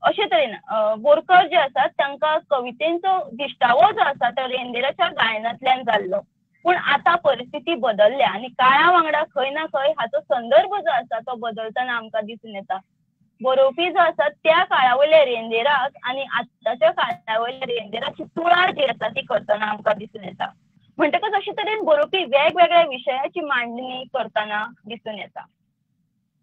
अशे तरेन बोरकर जे आसात तांकां कवितेंचो दिश्टावो जो आसा तो रेंदेराच्या गायनांतल्यान जाल्लो, पूण आतां परिस्थिती बदलल्या आनी काळा वांगडा खंय ना खंय हाचो संदर्भ जो आसा तो बदलतना आमकां दिसून येता. बरोवपी जो आसा त्या काळा वयल्या रेंदेराक आनी आतांच्या काळा वयल्या रेंदेराची तुळा जी आसा ती करतना आमकां दिसून येता. म्हणटकच अशे तरेन बरोवपी वेगवेगळ्या विशयाची मांडणी करतना दिसून येता.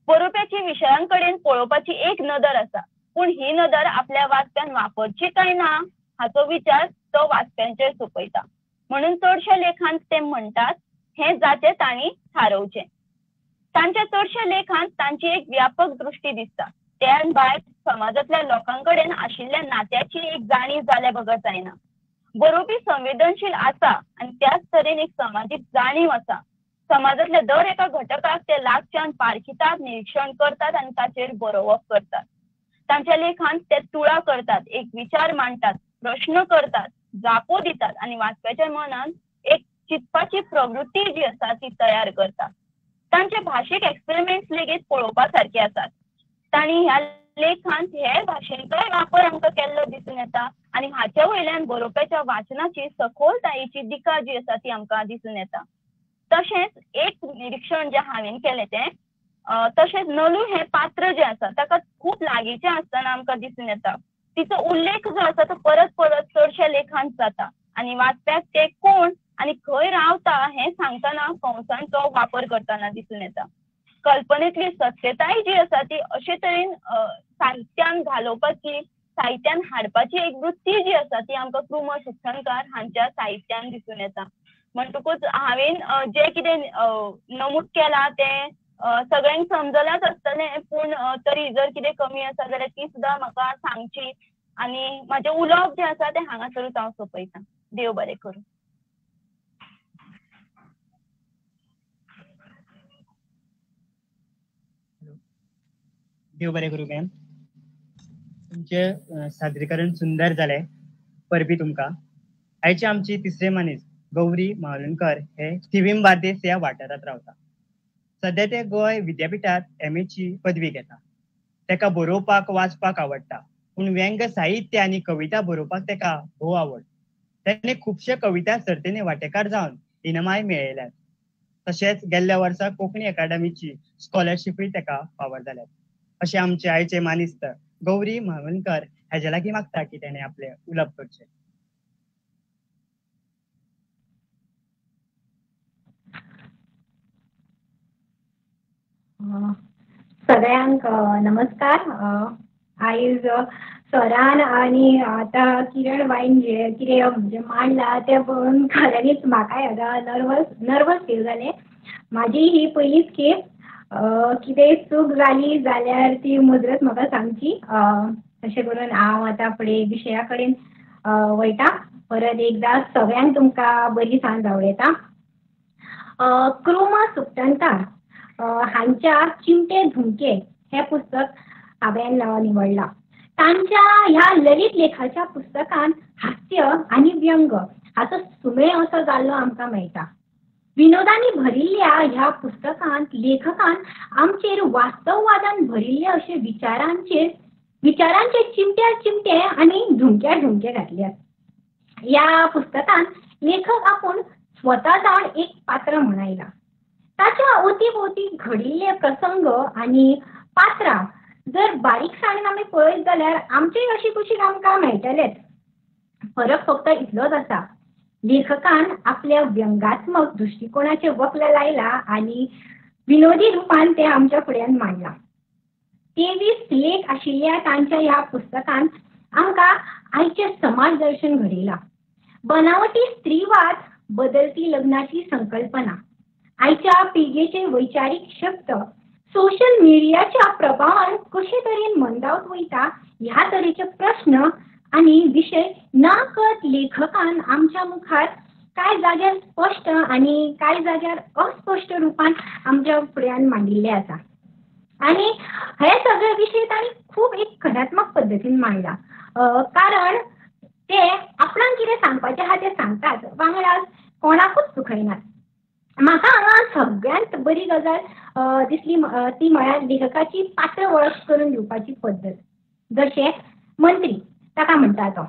बरोवप्याची विशयां कडेन पळोवपाची एक नदर आसा, पूण ही नदर आपल्या वाचप्यान वापरची काय ना हाचो विचार तो वाचप्यांचेर सोंपयता. म्हणून चडश्या लेखांत ते म्हणटात हें जाचें तांणी थारोवचें. तांच्या चडश्या लेखांत तांची एक व्यापक दृश्टी दिसता. त्या भायर समाजांतल्या लोकां कडेन आशिल्ल्या नात्याची एक जाणीव जाल्या बगर जायना. बरोवपी संवेदनशील आसा आनी त्याच तरेन एक समाजीक जाणीव आसा. समाजांतल्या दर एका घटकाक ते लागच्यान पारखितात, निरिक्षण करतात आनी ताचेर बरोवप करतात. तांच्या लेखांत ते तुळा करतात, एक विचार मांडटात, प्रश्न करतात, जापो दितात आनी वाचप्याच्या मनान एक चिंतपाची प्रवृत्ती जी आसा ती तयार करता. तांचे भाशीक एक्सपेरिमेंट्स लेगीत पळोवपा सारके आसात. तांणी ह्या लेखांत हेर भाशेंचोय वापर आमकां केल्लो दिसून येता आनी हाचे वयल्यान बरोवप्याच्या वाचनाची सखोलतायेची दिका जी आसा ती आमकां दिसून येता. तशेंच एक निरिक्षण जें हांवें केलें तें तशेंच नलू हें पात्र जें आसा ताका खूब लागींचें आसतना आमकां दिसून येता. तिचो उल्लेख जो आसा तो परत परत चडश्या लेखांत जाता आनी वाचप्याक ते कोण आनी खंय रावता हें सांगतना कंवसांचो वापर करतना दिसून येता. कल्पनेंतली सत्यताय जी आसा ती अशे तरेन साहित्यान घालोवपाची, साहित्यान हाडपाची एक वृत्ती जी आसा ती आमकां कृ म सुखठणकार हांच्या साहित्यान दिसून येता. म्हणटकूच हांवें जें कितें नमूद केलां तें सगळ्यांक समजलांच आसतलें, पूण तरी जर कितें कमी आसा जाल्यार ती सुद्दां म्हाका सांगची आनी म्हाजें उलोवप जें आसा तें हांगासरूच हांव सोंपयतां. देव बरें करूं. देव बरें करूं मॅम. तुमचें सादरीकरण सुंदर जालें, परबी तुमकां. आयची आमची तिसरे मनीस गौरी म्हावळंकर हे थिवीम बार्देस ह्या वाठारांत रावता. सद्या ते गोंय विद्यापिठांत एम एची पदवी घेता. तेका बरोवपाक वाचपाक आवडटा, पूण व्यंग साहित्य आनी कविता बरोवपाक तेका भोव आवड. तेणे खुबशे कविता सर्तींनी वांटेकार जावन इनामाय मेळयल्यात. तशेंच गेल्ल्या वर्सा कोंकणी अकादमीची स्कॉलरशिपूय तेका फावो जाल्यात. अशें आमचे आयचे मानिस्त गौरी म्हावळंकर हेजे लागीं मागता की तेणे आपलें उलोवप करचें. सगळ्यांक नमस्कार. आयज सरान आनी आतां किरण बाईन जे कितें म्हणजे मांडलां तें पळोवन खऱ्यांनीच म्हाकाय आतां नर्वस फील जालें. म्हाजी ही पयलीच खेप. कितेंय चूक जाली जाल्यार ती मुजरत म्हाका सांगची. तशें करून हांव आतां फुडें विशया कडेन वयता. परत एकदां सगळ्यांक तुमकां बरी सांज आवडयता. कृ म सुखठणकार हांच्या चिमटे धुमके हें पुस्तक हांवें निवडलां. तांच्या ह्या ललित लेखाच्या पुस्तकान हास्य आनी व्यंग हाचो सुमेळ असो जाल्लो आमकां मेळटा. विनोदांनी भरिल्ल्या ह्या पुस्तकांत लेखकान आमचेर वास्तववादान भरिल्ले अशे विचारांचे चिमट्यार चिमटे आनी धुमक्यार धुमके घातल्यात. ह्या पुस्तकान लेखक आपूण स्वता जावन एक पात्र म्हूण आयला. ताच्या अवतीभोवती घडिल्ले प्रसंग आनी पात्रां जर बारीकसाणेन आमी पळयत जाल्यार आमचेय अशी कुशीक आमकां मेळटलेच. फरक फक्त इतलोच आसा, लेखकान आपल्या व्यंगात्मक दृश्टिकोणाचे वक्ल लायला आनी विनोदी रुपान ते आमच्या फुड्यान मांडला. 23 लेख आशिल्ल्या तांच्या ह्या पुस्तकान आमकां आयचें समाज दर्शन घडयलां. बनावटी स्त्रीवाद, बदलती लग्नाची संकल्पना, आयच्या पिळगेचे वैचारीक शक्त सोशल मिडियाच्या प्रभावान कशे तरेन मंदावत वयता ह्या तरेचे प्रस्न आनी विशय ना कळत लेखकान आमच्या मुखार कांय जाग्यार स्पश्ट आनी कांय जाग्यार अस्पश्ट रुपान आमच्या फुड्यान मांडिल्ले आसा. आनी हे सगळे विशय तांणी खूब एक कलात्मक पद्दतीन मांडला, कारण ते आपणाक कितें सांगपाचें आहा तें सांगतात, वांगडा कोणाकूच चुकयनात. म्हाका हांगा सगळ्यांत बरी गजाल दिसली ती म्हळ्यार लेखकाची पात्र वळख करून दिवपाची पद्दत. जशें मंत्री ताका म्हणटा तो,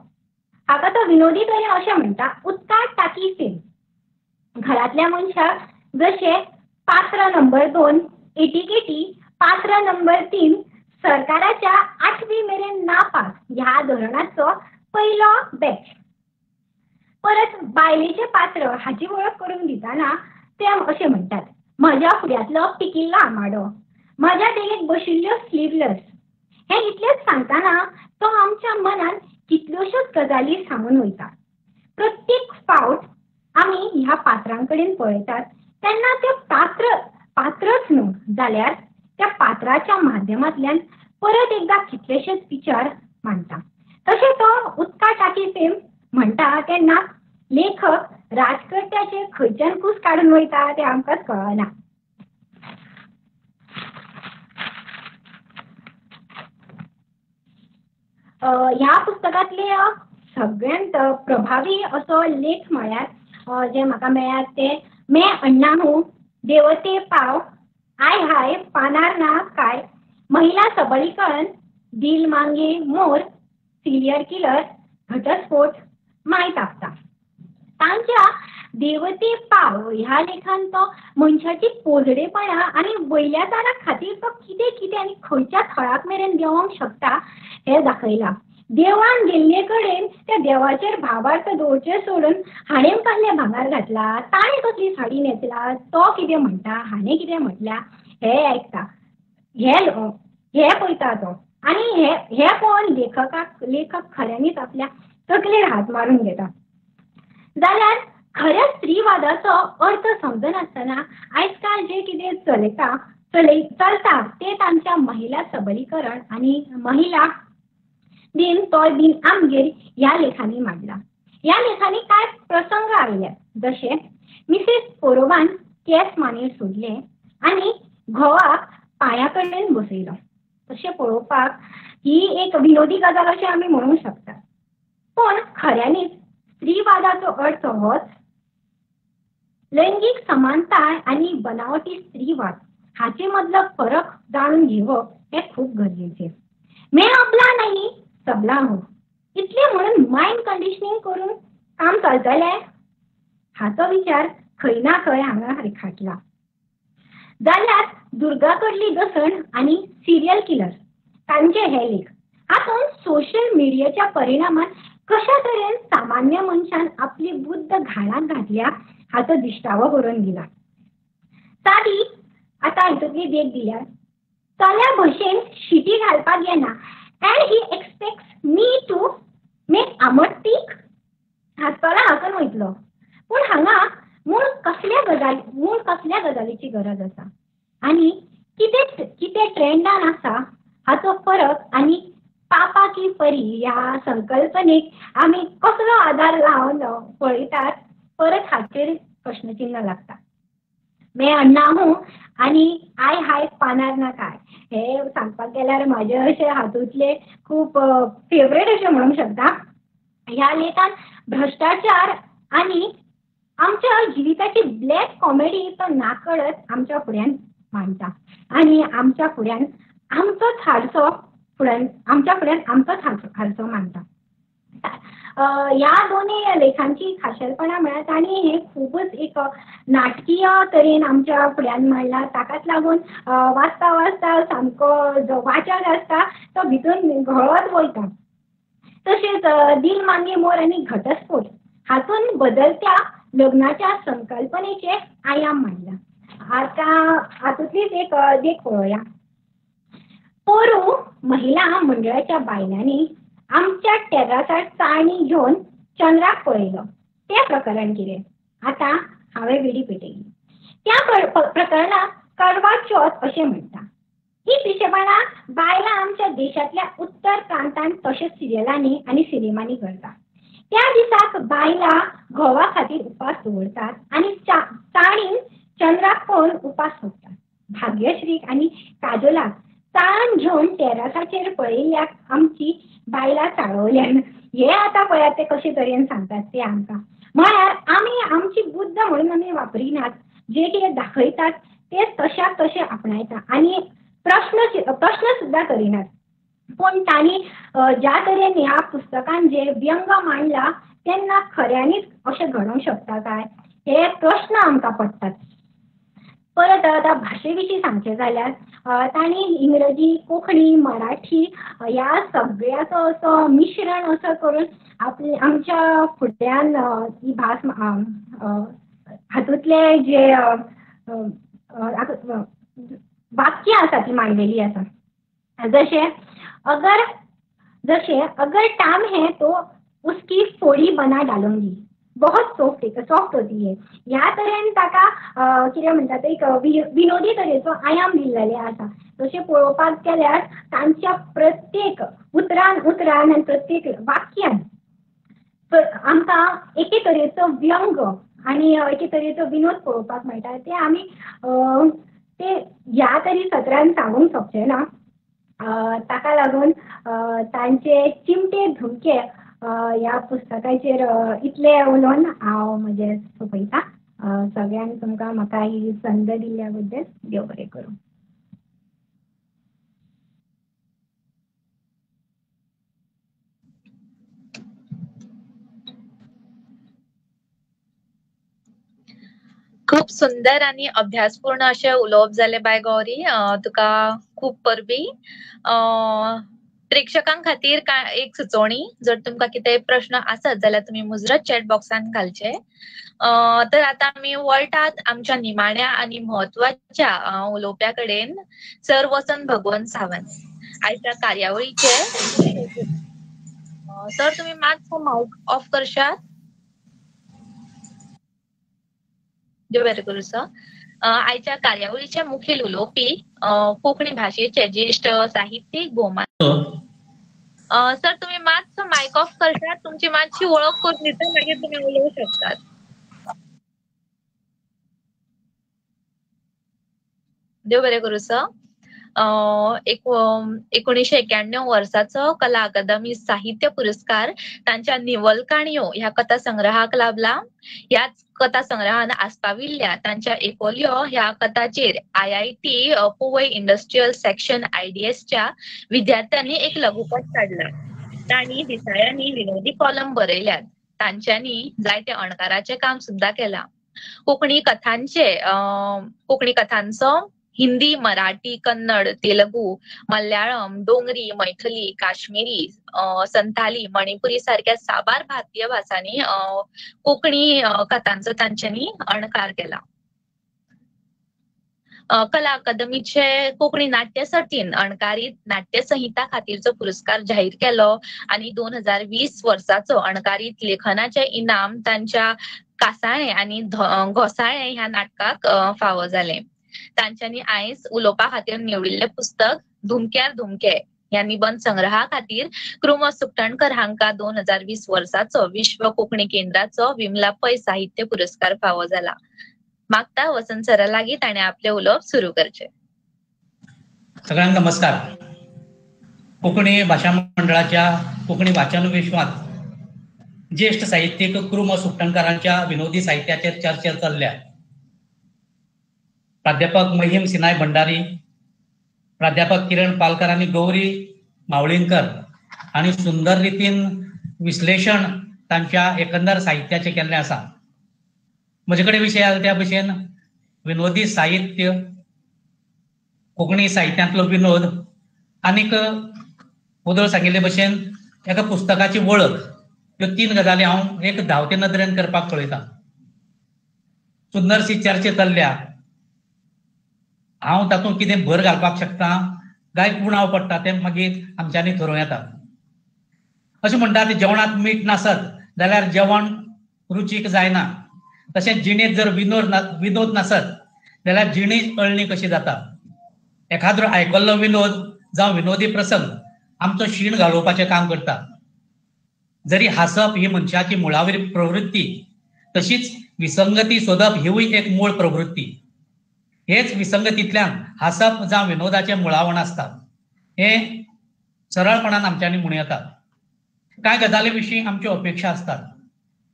हाका तो विनोदी तरेन अशें म्हणटा, उदकांत टाकी फेल. घरांतल्या मनशाक जशें पात्र नंबर 2 एटीकेटी, पात्र नंबर 3 सरकाराच्या 8वी मेरेन नापास ह्या धोरणाचो पयलो बॅच. परत बायलेचें पात्र हाची वळख करून दितना ते अशें म्हणटात, म्हज्या फुड्यांतलो पिकिल्लो आमाडो, म्हज्या देगेक बशिल्ल्यो स्लिवलस. हें इतलेंच सांगतना तो आमच्या मनान कितल्योश्योच गजाली सांगून वयता. प्रत्येक फावट आमी ह्या पात्रां कडेन पळयतात तेन्ना ते पात्र पात्रच न्हू, जाल्यार त्या पात्राच्या माध्यमांतल्यान परत एकदा कितलेशेच विचार मांडटा. तशें तो उदका टाकी फेम म्हणटा तेन्ना लेखक राजकर्त्याचे खंयच्यान कूस काडून वयता तें आमकांच कळना. ह्या पुस्तकांतले सगळ्यांत प्रभावी असो लेख म्हळ्यार जे म्हाका मेळ्ळ्यात ते मैं अण्णा हूं, देवते पाव, I हाय पानार ना काय, महिला सबलीकरण, दिल मांगे मोर, सिरियल किलर, घटस्फोट, माय तापता. तांच्या देवते पाव ह्या लेखान तो मनशाची पोजडेपणां आनी वयल्याचारा खातीर तो कितें कितें आनी खंयच्या थळाक मेरेन देंवोंक शकता हें दाखयलां. देवळान गेल्ले कडेन त्या देवाचेर भावार्थ दवरचें सोडून हाणें कसलें भांगर घातलां, ताणें कसली साडी न्हेसला, तो कितें म्हणटा, हाणें कितें म्हटलां हें आयकता, हें पळयता तो. आनी हें पळोवन लेखक खऱ्यांनीच आपल्या तकलेर हात मारून घेता. जाल्यार खऱ्या स्त्रीवादाचो अर्थ समजनासतना आयज काल जें कितें चलता तें तांच्या महिला सबलीकरण आनी महिला दिन तोय बीन आमगेर ह्या लेखांनी मांडला. ह्या लेखांनी कांय प्रसंग आयले, जशे मिसेस कोरोवान केंस मानेर सोडले आनी घोवाक पांया कडेन बसयलो. तशें पळोवपाक ही एक विनोदी गजाल अशें आमी म्हणूंक शकता, पूण खऱ्यांनीच स्त्रीवादाचो अर्थ होच लैंगीक समानताय आनी बनावटी स्त्रीवाद हाचे मदलो फरक जाणून घेवप हें खूब गरजेचें. मैं अबला नाही सबला हूं इतलें म्हणून मायंड कंडिशनींग करून काम चलतलें हाचो विचार खंय ना खंय हांगा रेखाटला. जाल्यार दुर्गा कडली दसण आनी सिरियल किलर तांचे हे लेख हातूंत सोशल मिडियाच्या परिणामान कशा तरेन सामान्य मनशान आपली बुद्द घाणाक घातल्या हाचो दिश्टावो करून दिला. सादी आतां हितूंतली देख दिल्यार चल्या भशेन शिटी घालपाक येना and he expects me to make आमट तीख, हांसतलो हांसून वयतलो. पूण हांगा मूळ कसल्या गजालीची गरज आसा आनी कितें कितें ट्रेंडान आसा हाचो फरक आनी पापा की परी ह्या संकल्पनेक आमी कसलो आदार लावन पळयतात परत हाचेर प्रश्नचिन्ह लागता. मैं अण्णा हूं आनी I हाय पानार ना काय हे सांगपाक गेल्यार म्हाजे अशे हातूंतले खूब फेवरेट अशें म्हणूंक शकता. ह्या लेखान भ्रश्टाचार आनी आमच्या जिविताची ब्लॅक कॉमेडी तो नाकळत आमच्या फुड्यान मांडटा आनी आमच्या फुड्यान आमचोच हारसो आमचोच हारसो मांडटा. ह्या दोनूय लेखांची खाशेलपणां म्हळ्यार तांणी हें खुबूच एक नाटकीय तरेन आमच्या फुड्यान मांडलां. ताकाच लागून वाचता वाचता सामको जो वाचक आसता तो भितर घोळत वयता. तशेंच दिल मांगे मोर आनी घटस्फोट हातूंत बदलत्या लग्नाच्या संकल्पनेचे आयाम मांडला. आतां हातूंतलीच एक देख पळोवया. पोरूं महिला मंडळाच्या बायलांनी आमच्या टेर्रासार चाळणी घेवन चंद्राक पळयलो तें प्रकरण कितें? आतां हांवें विडी पेटयली. त्या प्रकरणाक करवा चौथ अशें म्हणटा. ही पिशेपणां बायलां आमच्या देशांतल्या उत्तर प्रांतांत तशेंच सिरियलांनी आनी सिनेमांनी करता. त्या दिसाक बायलां घोवा खातीर उपास दवरतात आनी चाळीन चंद्राक पळोवन उपास सोडटात. भाग्यश्रीक आनी काजोलाक चाळण घेवन टेरासाचेर पळयिल्ल्याक आमची बायलां चाळवल्यान. हे आतां पळयात ते कशे तरेन सांगतात ते आमकां. म्हळ्यार आमी आमची बुद्द म्हणून आमी वापरिनात, जे कितें दाखयतात ते तशाक तशें आपणायता आनी प्रश्न सुद्दां करिनात. पूण तांणी ज्या तरेन ह्या पुस्तकान जे व्यंग मांडला तेन्ना खऱ्यांनीच अशें घडोवंक शकता काय हे प्रश्न आमकां पडटात. परत आतां भाशे विशीं सांगचें जाल्यार तांणी इंग्रजी, कोंकणी, मराठी ह्या सगळ्याचो असो मिश्रण असो करून आपले आमच्या फुडल्यान ही भास हातूंतले जे वाक्यां आसा ती मांडलेली आसा. जशें अगर टाम है तो उसकी फोडी बना डालूंगी, बहुत सॉफ्ट होती है. ह्या तरेन ताका कितें म्हणटा ते एक विनोदी तरेचो आयाम दिल्लेले आसा. तशें पळोवपाक गेल्यार तांच्या प्रत्येक उतरान उतरान आनी प्रत्येक वाक्यान आमकां एके तरेचो व्यंग आनी एके तरेचो विनोद पळोवपाक मेळटा. ते आमी ते ह्या तरी सत्रान सांगूंक शकचे ना. ताका लागून तांचे चिमटे धुमके ह्या पुस्तकाचेर इतलें उलोवन हांव म्हजें सोंपयता. सगळ्यांक तुमकां म्हाका ही संद दिल्ल्या बद्दल देव बरें करूं. खूप सुंदर आणि अभ्यासपूर्ण अशें उलोवप जालें बाय गौरी, तुका खूब परबी. प्रेक्षकां खातीर काय एक सुचोवणी, जर तुमकां कितें प्रश्न आसत जाल्यार तुमी मुजरत चॅट बॉक्सान घालचे. तर आतां आमी वळटात आमच्या निमाण्या आनी म्हत्वाच्या उलोवप्या कडेन, सर वसंत भगवंत सावंत. आयच्या कार्यावळीचे सर तुमी मातसो मायक ऑफ करशात? देव बरें करूं सर. आयच्या कार्यावळीचे मुखेल उलोवपी कोंकणी भाशेचे ज्येश्ठ साहित्यीक भोवमान. सर तुम्ही मातसो मायक ऑफ करशात? तुमची मातशी वळख करून दिता, मागीर तुमी उलोवंक शकतात. देव बरें करूं सर. 1991 वर्साचो कला अकादमी साहित्य पुरस्कार तांच्या निवल काणयो ह्या कथा संग्रहाक लाभला. ह्याच कथा संग्रहान आस्पाविल्ल्या तांच्या एकोलियो ह्या कथाचेर IIT Powai industrial section IDSच्या विद्यार्थ्यांनी एक लघुपट काडला. तांणी दिसाळ्यांनी विनोदी कॉलम बरयल्यात. तांच्यांनी जायते अणकाराचें काम सुद्दां केलां. कोंकणी कथांचो हिंदी, मराठी, कन्नड, तेलुगू, मल्याळम, डोंगरी, मैथिली, काश्मीरी, संथाली, मणिपुरी सारक्या साबार भारतीय भासांनी कोंकणी कथांचो तांच्यांनी अणकार केला. कला अकादमीचे कोंकणी नाट्य सर्तीन अणकारीत नाट्यसंहिता खातीरचो पुरस्कार जाहीर केलो आनी 2020 वर्साचो अणकारीत लेखनाचे इनाम तांच्या कासाळे आनी घोसाळे ह्या नाटकाक फावो जालें. तांच्यांनी आयज उलोवपा खातीर निवडिल्लें पुस्तक धुमक्यार धुमके ह्या निबंद संग्रहा खातीर कृम सुखटणकर हांकां 2020 वर्साचो विश्व कोंकणी केंद्राचो विमला पै साहित्य पुरस्कार फावो जाला. मागता वसंत सरा लागीं ताणें आपलें उलोवप सुरू करचें. सगळ्यांक नमस्कार. कोंकणी भाशा मंडळाच्या कोंकणी वाचन विश्वांत ज्येश्ठ साहित्यीक कृम सुखटणकरांच्या विनोदी साहित्याचेर चर्चा चल्ल्या. प्राध्यापक महिम सिनाय भंडारी, प्राध्यापक किरण पालकर आनी गौरी मावळींकर आनी सुंदर रितीन विश्लेशण तांच्या एकंदर साहित्याचें केल्लें आसा. म्हजे कडेन विशय आयला त्या भशेन विनोदी साहित्य, कोंकणी साहित्यांतलो विनोद आनीक वदळ सांगिल्ले भशेन एका पुस्तकाची वळख, ह्यो तीन गजाली हांव एक धांवते नदरेन करपाक पळयतां. सुंदरशी चर्चा चल्ल्या. हांव तातूंत कितें भर घालपाक शकता काय उणाव पडटा तें मागीर आमच्यांनी थरोवं येता. अशें म्हणटा ते जेवणांत मीठ नासत जाल्यार जेवण रुचीक जायना, तशेंच जिणेंत जर विनोद नासत जाल्यार जिणी अळणी कशी जाता. एखाद्रो आयकल्लो विनोद जावं विनोदी प्रसंग आमचो शीण घालोवपाचें काम करता. जरी हांसप ही मनशाची मुळावी प्रवृत्ती, तशीच विसंगती सोदप हिवूय एक मूळ प्रवृत्ती. हेच विसंगतींतल्यान हांसप जावं विनोदाचें मुळावण आसता हें सरळपणान आमच्यांनी म्हणूं येता. कांय गजाली विशीं आमच्यो अपेक्षा आसतात,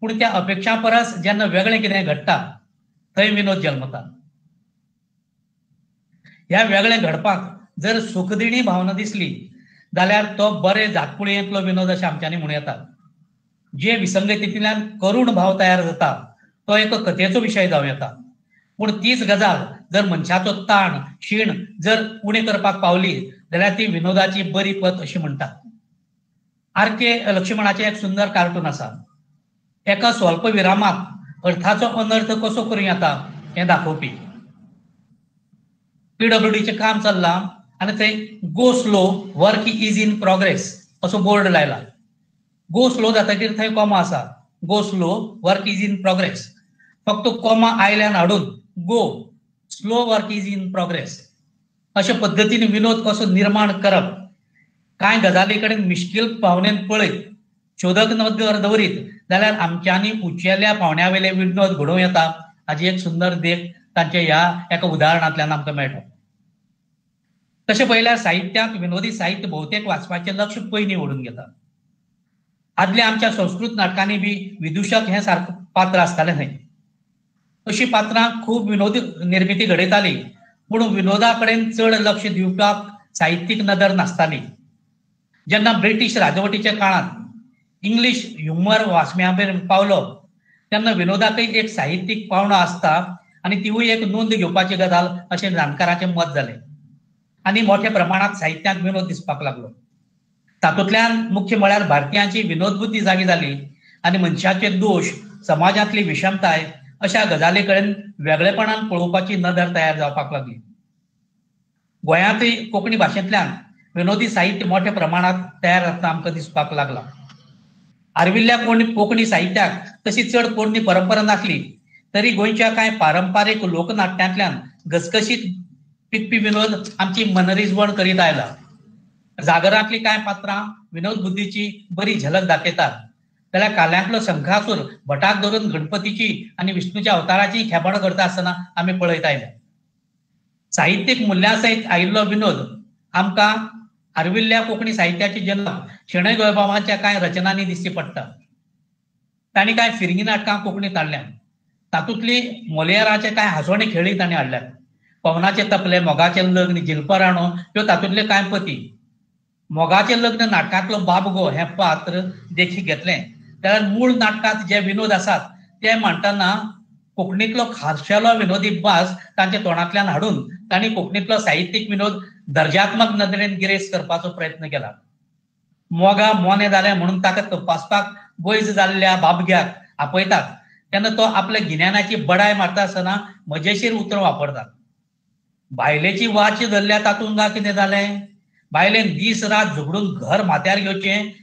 पूण त्या अपेक्षां परस जेन्ना वेगळें कितें घडटा थंय विनोद जल्मता. ह्या वेगळें घडपाक जर सुखदिणी भावना दिसली जाल्यार तो बरे जातकुळयेंतलो विनोद अशें आमच्यांनी म्हणूं येता. जे विसंगतींतल्यान करूण भाव तयार जाता तो एक कथेचो विशय जावं येता, पूण तीच गजाल जर मनशाचो ताण शीण जर उणें करपाक पावली जाल्यार ती विनोदाची बरी पत अशी म्हणटात. आर के लक्ष्मणाचें एक सुंदर कार्टून आसा. एका स्वल्प विरामात अर्थाचो अनर्थ कसो करूं येता हें दाखोवपी. पीडब्ल्यूडीचें काम चल्लां आनी थंय go slow work is in progress असो बोर्ड लायला. गो स्लो जातकीर थंय कॉमा आसा, go slow work is in progress. फक्त कॉमा आयल्यान हाडून go slow work is in progress अशे पद्दतीन विनोद कसो निर्माण करप, कांय गजाली कडेन मिश्कील पावणेन पळयत शोधक नदर दवरीत जाल्यार आमच्यांनी उंचेल्या पावण्या वयले विनोद घडोवं येता हाची एक सुंदर देख तांच्या ह्या एका उदाहरणांतल्यान आमकां मेळटा. तशें पळयल्यार साहित्यांत विनोदी साहित्य भोवतेक वाचपाचें लक्ष पयलीं ओडून घेता. आदल्या आमच्या संस्कृत नाटकांनी बी विदुशक हें सारकें पात्र आसतालें न्हय. अशी पात्रां खूब विनोदी निर्मिती घडयताली, पूण विनोदा कडेन चड लक्ष दिवपाक साहित्यीक नदर नासताली. जेन्ना ब्रिटीश राजवटीच्या काळांत इंग्लीश ह्युमर वाचप्यां मेरेन पावलो तेन्ना विनोदाकय एक साहित्यीक पावंडो आसता आनी तिवूय एक नोंद घेवपाची गजाल अशें जाणकाराचें मत जालें आनी मोठ्या प्रमाणांत साहित्यांत विनोद दिसपाक लागलो. तातूंतल्यान मुख्य म्हळ्यार भारतीयांची विनोदबुद्धी जागी जाली आनी मनशाचे दोश, समाजांतली विषमताय अशा गजाली कडेन वेगळेपणान पळोवपाची नदर तयार जावपाक लागली. गोंयांतय कोंकणी भाशेंतल्यान विनोदी साहित्य मोठ्या प्रमाणांत तयार जातना आमकां दिसपाक लागला. आर्विल्ल्या कोंकणी साहित्याक तशी चड पोरणी परंपरा नासली तरी गोंयच्या कांय पारंपारीक लोकनाट्यांतल्यान घसघशीत पिकपी विनोद आमची मनरिजवण करीत आयला. जागरांतली कांय पात्रां विनोद बुद्धीची बरी झलक दाखयतात, जाल्यार काल्यांतलो शंखासूर भटाक धरून गणपतीची आनी विष्णूच्या अवताराची खेपण करता आसतना आमी पळयत आयल्या. साहित्यीक मुल्यां सयत आयिल्लो विनोद आमकां आर्विल्ल्या कोंकणी साहित्याची जनक शणै गोंयबाबांच्या कांय रचनांनी दिश्टी पडटा. तांणी कांय फिरंगी नाटकां कोंकणींत हाडल्यात, तातूंतली मोलियराचे कांय हांसोणे खेळी तांणी हाडल्यात. पवनाचे तपले, मोगाचें लग्न, झिलपराणो ह्यो तातूंतल्यो कांय पती. मोगाचें लग्न नाटकांतलो बाबगो हें पात्र देखीक घेतलें जाल्यार मूळ नाटकांत जे विनोद आसात ते मांडटना कोंकणींतलो खाशेलो विनोदी भास तांच्या तोंडांतल्यान हाडून तांणी कोंकणींतलो साहित्यीक विनोद दर्जात्मक नदरेन गिरेस्त करपाचो प्रयत्न केला. मोगा मोने जालें म्हणून ताका तपासपाक वैज जाल्ल्या बाबग्याक आपयतात तेन्ना तो आपल्या गिन्यानाची बडाय मारता आसतना मजेशीर उतरां वापरतात. बायलेची वाच धरल्या तातूंत गा कितें जालें, बायलेन दीस रात झगडून घर माथ्यार घेवचें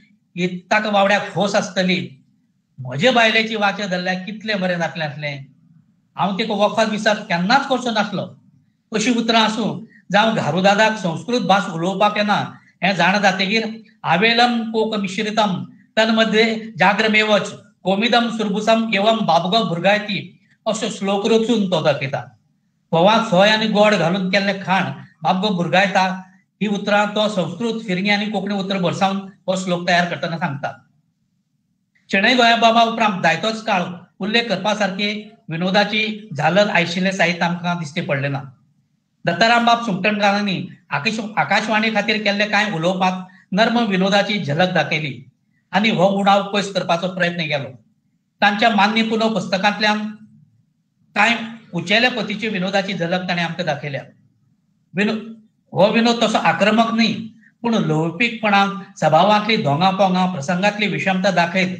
ताका वावड्याक खोस आसतली, म्हजे बायलेची वाचा धरल्या कितलें बरें जातलें आसलें, हांव तिका वखद विसर केन्नाच करचो नासलो अशी उतरां आसूं जावं घारूदादाक संस्कृत भास उलोवपाक येना हें जाणा जातकीर आवेलम कोक मिश्रितम तन्मध्ये जाग्रमेवच कोमिदम सुरबुसम एवम बाबगो भुरगायती असो श्लोक रचून तो दाखयता. फोवांत सोय आनी गोड घालून केल्लें खाण बाबगो भुरगायता ही उतरां तो संस्कृत फिरंगी आनी कोंकणी उतरां भरसावन हो श्लोक तयार करतना सांगता. शणै गोंयबाबा उपरांत जायतोच काळ उल्लेख करपा सारकी विनोदाची झालर आयशिल्लें साहित्य आमकां दिश्टी पडलें ना. दत्तारामबाब सुंगटणकारांनी आकाशवाणी खातीर केल्ले कांय उलोवपाक नर्म विनोदाची झलक दाखयली आनी हो उणाव पयस करपाचो प्रयत्न केलो. तांच्या मान्य पुनव पुस्तकांतल्यान कांय उंचेल्या पतीची विनोदाची झलक ताणें आमकां दाखयल्या. हो विनोद तसो आक्रमक न्ही, पूण ल्हवपीकपणान सभावांतली धोंगा पोंगा, प्रसंगांतली विषमता दाखयत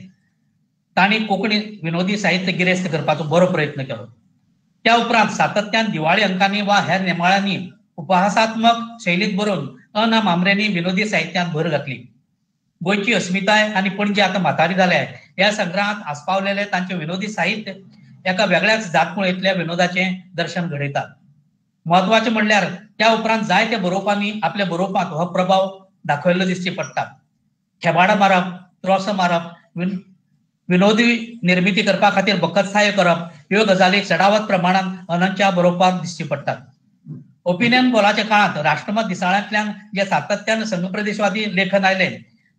तांणी कोंकणी विनोदी साहित्य गिरेस्त करपाचो बरो प्रयत्न केलो. त्या उपरांत सातत्यान दिवाळी अंकांनी वा हेर नेमाळ्यांनी उपहासात्मक शैलीत बरोवन अ ना म्हांबरेंनी विनोदी साहित्यांत भर घातली. गोंयची अस्मिताय आनी पणजे आतां म्हातारी जाल्या ह्या संग्रहांत आस्पावलेले तांचे विनोदी साहित्य एका वेगळ्याच जातमुळेंतल्या विनोदाचें दर्शन घडयता. म्हत्वाचें म्हणल्यार त्या उपरांत जायत्या बरोवपांनी आपल्या बरोवपांत हो प्रभाव दाखयल्लो दिसची पडटा. खेबाडां मारप, त्रोसां मारप, विनोदी निर्मिती करपा खातीर बकत्साय करप ह्यो गजाली चडावत प्रमाणांत अनंतच्या बरोवपाक दिसची पडटात. ओपिनियन पोलाच्या काळांत राष्ट्रमत दिसाळ्यांतल्यान जे सातत्यान संघप्रदेशवादी लेखन आयले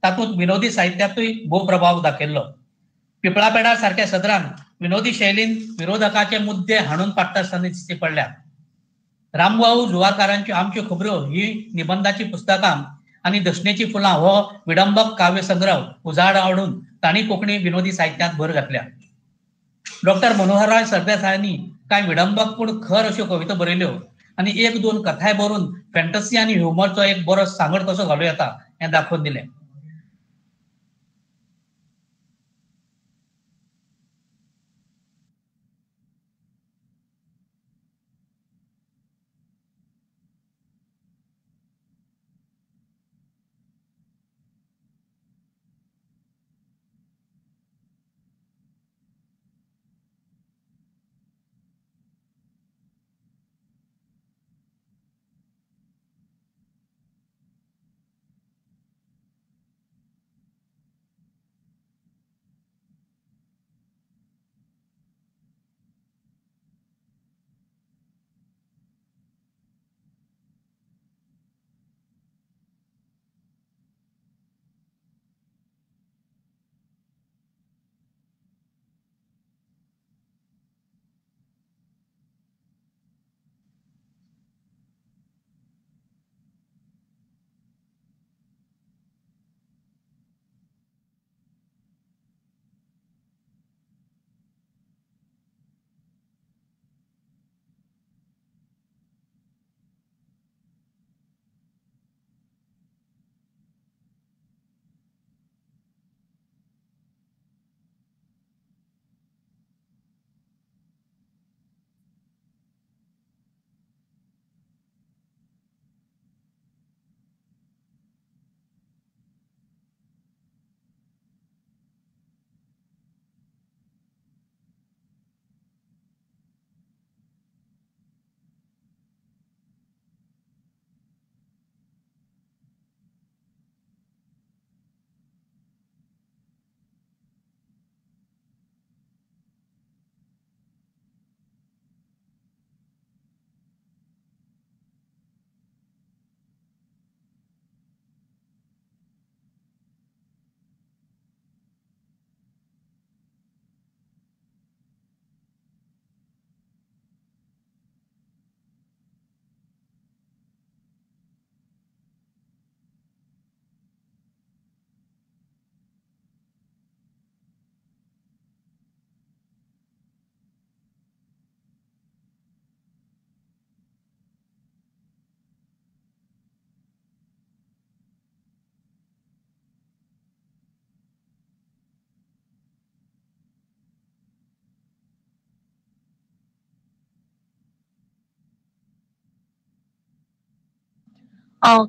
तातूंत विनोदी साहित्यांतूय भोव प्रभाव दाखयल्लो. पिपळा पेडार सारक्या सदरान विनोदी शैलीन विरोधकाचे मुद्दे हाणून पाडटा आसतना दिसची पडल्या. रामभाऊ जुवारकारांच्यो आमच्यो खबऱ्यो ही निबंधाची पुस्तकां आनी दक्षिणेची फुलां हो विडंबक काव्य संग्रह उजाड हाडून तांणी कोंकणी विनोदी साहित्यांत भर घातल्या. डॉक्टर मनोहरराय सरदेसायांनी कांय विडंबक पूण खर अश्यो कविता बरयल्यो आनी एक दोन कथाय बरोवन फॅन्टसी आनी ह्युमरचो एक बरो सांगड कसो घालूं येता हें दाखोवन दिलें.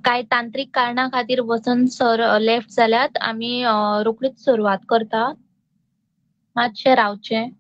कांय तांत्रीक कारणा खातीर वसंत सर लेफ्ट जाल्यात. आमी रोखडीच सुरवात करता. मातशें रावचें.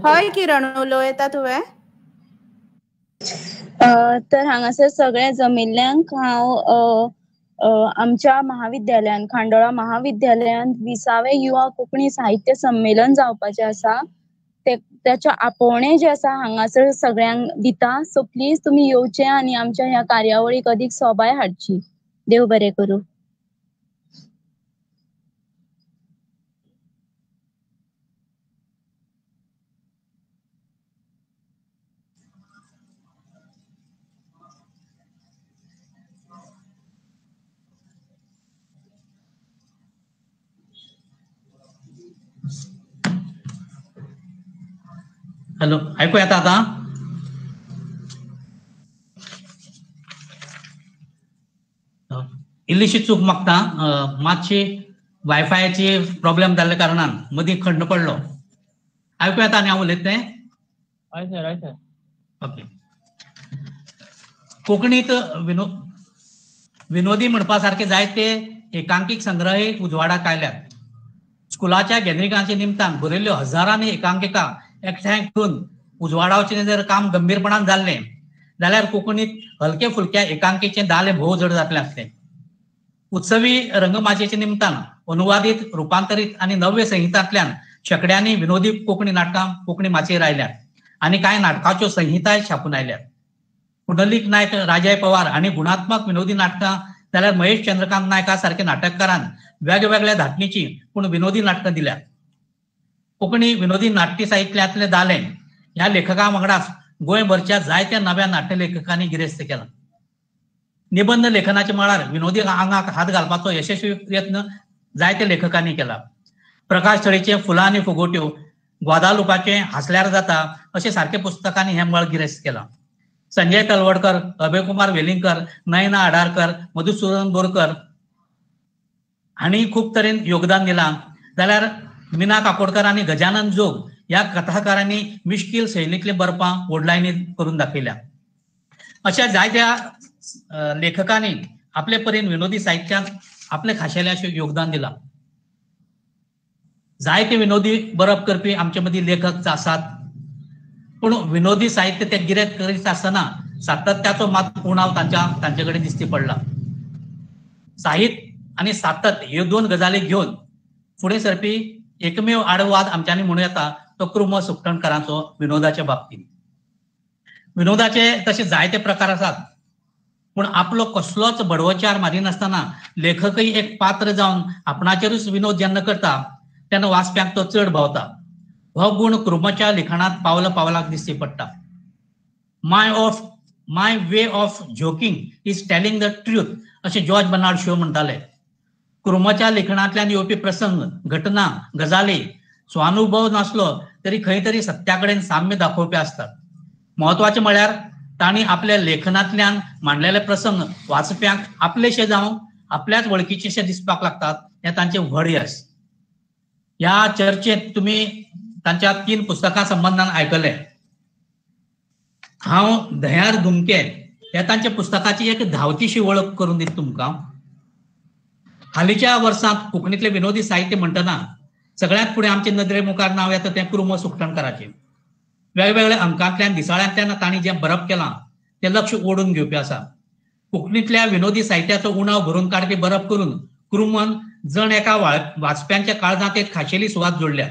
हय किरण, उलोवं येता तुवें. तर हांगासर सगळ्या जमिल्ल्यांक हांव आमच्या महाविद्यालयान, खांडोळा महाविद्यालयांत 20वें युवा कोंकणी साहित्य संमेलन जावपाचें आसा. ताचें आपोवणें जें आसा हांगासर सगळ्यांक दिता. सो प्लीज तुमी येवचे आनी आमच्या ह्या कार्यावळीक अदीक सोबाय हाडची. देव बरें करूं. हॅलो, आयकू येता आता? इल्लीशी चूक मागता, मातशी वायफायची प्रॉब्लेम जाल्ल्या कारणान मदीं खंड पडलो. आयकू येता न्ही हांव उलयता तें? हय सर, हय सर. ओके. कोंकणीत विनोदी म्हणपा सारके जायते एकांकीक संग्रह उजवाडाक आयल्यात. स्कुलाच्या गॅदरिंगाच्या निमतान बरयल्ल्यो हजारांनी एकांकिका एकठांय करून उजवाडावचें जर काम गंभीरपणान जाल्लें जाल्यार कोंकणीत हलके फुलक्या एकांकीचें दालें भोव जड जातलें आसलें. उत्सवी रंगमाचयेच्या निमतान अनुवादीत, रुपांतरीत आनी नव्य संहितांतल्यान शेंकड्यांनी विनोदी कोंकणी नाटकां कोंकणी माचयेर आयल्यात आनी कांय नाटकाच्यो संहिताय छापून आयल्यात. पुंडलीक नायक, राजय पवार हांणी गुणात्मक विनोदी नाटकां जाल्यार महेश चंद्रकांत नायका सारक्या नाटककारान वेगवेगळ्या धाटणीची पूण विनोदी नाटकां दिल्यात. कोंकणी विनोदी नाट्य साहित्यांतलें दालें ह्या लेखकां वांगडाच गोंयभरच्या जायत्या नव्या नाट्यलेखकांनी गिरेस्त केलां. निबंध लेखनाच्या मळार विनोदी आंगाक हात घालपाचो यशस्वी प्रयत्न जायत्या लेखकांनी केला. प्रकाश थळीचें फुलां आनी फुगोट्यो, ग्वादालुपाचें हांसल्यार जाता अशे सारके पुस्तकांनी हें मळ गिरेस्त केलां. संजय तलवडकर, अभयकुमार वेलिंगकर, नयना आडारकर, मधुसूदन बोरकर हांणी खूब तरेन योगदान दिलां. जाल्यार मीना काकोडकर आनी गजानन जोग ह्या कथाकारांनी मिश्कील शैलींतलीं बरपां ओडलायणी करून दाखयल्या. अशा जायत्या लेखकांनी आपले परीन विनोदी साहित्यांत आपले खाशेलें अशें योगदान दिलां. जायते विनोदी बरप करपी आमचे मदीं लेखक आसात, पूण विनोदी साहित्य ते गिरेस्त करीत आसतना सातत्याचो मात उणाव तांचे कडेन दिश्टी पडला. साहित्य आनी सातत्य ह्यो दोन गजाली घेवन फुडें सरपी एकमेव आडवाद आमच्यांनी म्हणूं येता तो कृम सुखटणकारांचो विनोदाच्या बाबतींत. विनोदाचे तशे जायते प्रकार आसात, पूण आपलो कसलोच बडवचार मारिनासतना लेखकय एक पात्र जावन आपणाचेरूच विनोद जेन्ना करता तेन्ना वाचप्यांक तो चड भावता. हो गुण कृमाच्या लिखाणांत पावला पावलाक दिश्टी पडटा. My way of joking is telling the truth अशें जॉर्ज बर्नार्ड शो म्हणटाले. कृमाच्या लेखनांतल्यान येवपी प्रसंग, घटना, गजाली स्वानुभव नासलो तरी खंय तरी सत्या कडेन साम्य दाखोवपी आसतात. म्हत्वाचें म्हळ्यार तांणी आपल्या लेखनांतल्यान मांडलेले प्रसंग वाचप्यांक आपलेशे जावं आपल्याच वळखीचेशे दिसपाक लागतात, हें तांचें व्हड यश. ह्या चर्चेंत तुमी तांच्या 3 पुस्तकां संबंदान आयकलें. हांव धयार धुमके ह्या तांच्या पुस्तकाची एक धांवतीशी वळख करून दिता तुमकां. हालींच्या वर्सांत कोंकणीतलें विनोदी साहित्य म्हणटना सगळ्यांत फुडें आमचे नदरे मुखार नांव येता तें कृम सुखटणकाराचें. वेगवेगळ्या अंकांतल्यान, दिसाळ्यांतल्यान तांणी जें बरप केलां तें लक्ष ओडून घेवपी आसा. कोंकणींतल्या विनोदी साहित्याचो उणाव भरून काडपी बरप करून कृमन जण एका वाचप्यांच्या काळजांत एक खाशेली सुवात जोडल्या.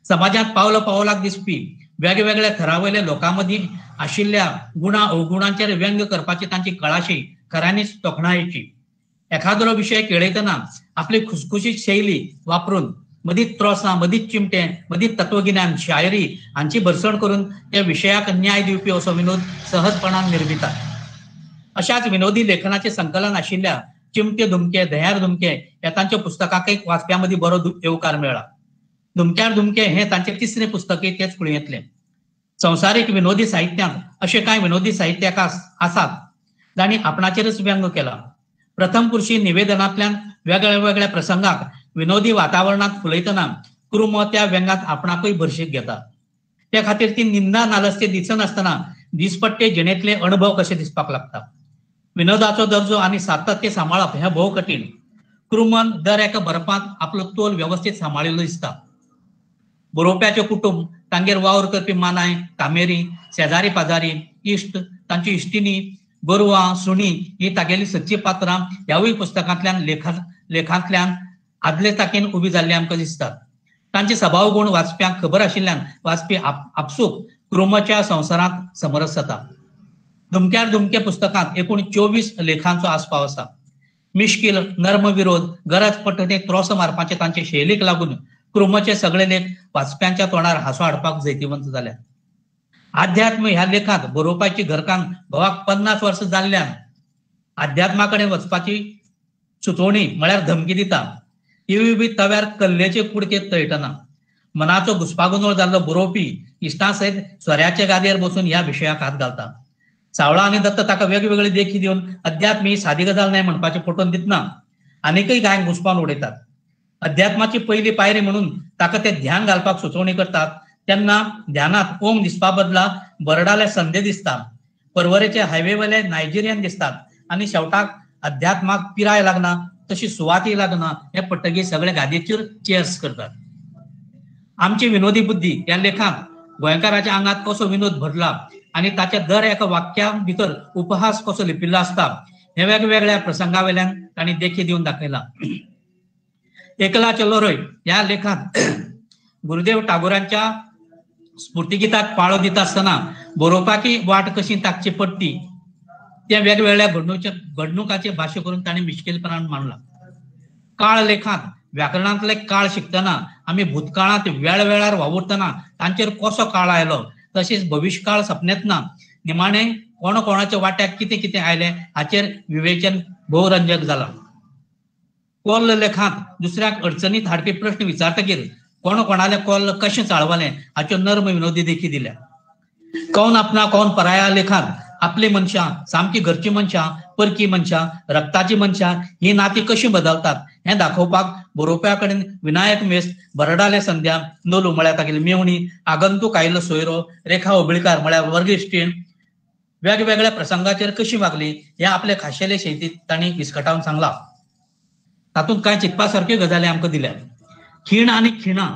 समाजांत पावला पावलाक दिसपी वेगवेगळ्या थरावयल्या लोकां मदीं आशिल्ल्या गुणा अवगुणांचेर व्यंग करपाची तांची कळाशी खऱ्यांनीच तोखणायेची. एखादरो विशय केळयतना आपली खुसखुशीत शैली वापरून मदींच त्रोसां, मदींच चिमटे, मदींच तत्वगिन्यान, शायरी हांची भरसण करून त्या विशयाक न्याय दिवपी असो विनोद सहजपणान निर्मितात. अशाच विनोदी लेखनाचें संकलन आशिल्ल्या चिमटे धुमके, धयार धुमके ह्या तांच्या पुस्तकाकय वाचप्यां मदीं बरो येवकार मेळ्ळा. धुमक्यार धुमके हें तांचें तिसरें पुस्तकय तेच कुळयेंतलें. संवसारीक विनोदी साहित्यांत अशे कांय विनोदी साहित्यकार आसात जांणी आपणाचेरच व्यंग केला. प्रथम पुरुषी निवेदनांतल्यान वेगळ्या वेगळ्या प्रसंगाक विनोदी वातावरणांत फुलयतना कृम त्या व्यंगात आपणाकूय भरशीक घेता. त्या खातीर ती निंदा नालस्ती दिसनासतना दिसपट्टे जिणेंतले अणभव कशे दिसपाक लागता. विनोदाचो दर्जो आनी सातत्य सांबाळप हें भोव कठीण. कृमन दर एका बरपांत आपलो तोल वेवस्थीत सांबाळिल्लो दिसता. बरोवप्याचें कुटुंब, तांगेर वावर करपी मानाय, कामेरी, शेजारी पाजारी, इश्ट, तांची इश्टिणी, गोरवां, सुणी ही तागेली सच्ची पात्रां ह्यावूय पुस्तकांतल्यान लेखांतल्यान आदले ताकीन उबी जाल्ली आमकां दिसतात. तांचे सभाव गुण वाचप्यांक खबर आशिल्ल्यान वाचपी आपसूक क्रुमाच्या संवसारांत समरस जाता. धुमक्यार धुमके पुस्तकांत एकूण 24 लेखांचो आस्पाव आसा. मिश्कील, नर्म विरोध, गरज पडटा ते त्रोस मारपाचे तांचे शैलीक लागून क्रुमाचे सगळे लेख वाचप्यांच्या तोंडार हांसो हाडपाक जैतिवंत जाल्यात. अध्यात्म ह्या लेखांत बरोवपाची घरकान्न घोवाक 50 वर्सां जाल्ल्यान अध्यात्मा कडेन वचपाची सुचोवणी म्हळ्यार धमकी दिता. तिवूय बी तव्यार कल्लेचे कुडके तळटना मनाचो घुस्पागोंदळ जाल्लो बरोवपी इश्टां सयत सोऱ्याचे गादयेर बसून ह्या विशयाक हात घालता. सावळा आनी दत्त ताका वेगवेगळे देखी दिवन अध्यात्म ही सादी गजाल न्हय म्हणपाचें पटोवन दितना आनीकय गायक घुसपावन उडयतात. अध्यात्माची पयली पायरी म्हणून ताका ते ध्यान घालपाक सुचोवणी करतात तेन्ना ध्यानात ओम दिसपा बदला बरडाले संदे दिसता, परवरेचे हायवे वयले नायजेरियन दिसतात आनी शेवटाक अध्यात्माक पिराय लागना तशी सुवातय लागना हे पडटकीर सगळे गादयेचेर चेयर्स करतात. आमची विनोदी बुद्धी ह्या लेखांत गोंयकाराच्या आंगात कसो विनोद भरला आनी ताच्या दर एका वाक्या भितर उपहास कसो लिपिल्लो आसता हे वेगवेगळ्या प्रसंगा वयल्यान तांणी देखी दिवन दाखयला. एकला चलो रोय ह्या लेखांत गुरुदेव टागोरांच्या स्फूर्तिगीताक पाळो दिता आसतना बरोवपाची वाट कशी ताकची पडटी ते वेगवेगळ्या घडणुकाचे भाश्य करून ताणें मिश्किलपणान मांडला. काळ लेखांत व्याकरणांतले काळ शिकतना आमी भूतकाळांत वेळवेळार वावुरतना तांचेर कसो काळ आयलो तशेंच भविश्यकाळ सपनेतना निमाणे कोण कोणाच्या वाट्याक कितें कितें आयलें हाचेर विवेचन भोवरंजक जाला. कोल्ल लेखांत दुसऱ्याक अडचणीत हाडपी प्रश्न विचारतकीर कोण कोणाले कोल्ल कशें चाळवलें हाच्यो नर्म विनोदी देखी दिल्या. कोण आपणा कोण पराया लेखांत आपली मनशां, सामकी घरची मनशां, परकी मनशां, रक्ताची मनशां ही नातीं कशीं बदलतात हें दाखोवपाक बरोवप्या कडेन विनायक मेस्त, बरडाले संध्या, नोलू म्हळ्यार तागेली मेवणी, आगंतूक आयिल्लो सोयरो, रेखा होबळीकार म्हळ्यार वर्गीश्टीण वेगवेगळ्या प्रसंगाचेर कशी वागली हे आपले खाशेले शैलींत तांणी विस्कटावन सांगला. तातूंत कांय चिंतपा सारक्यो गजाली आमकां दिल्यात. खीण आनी खिणां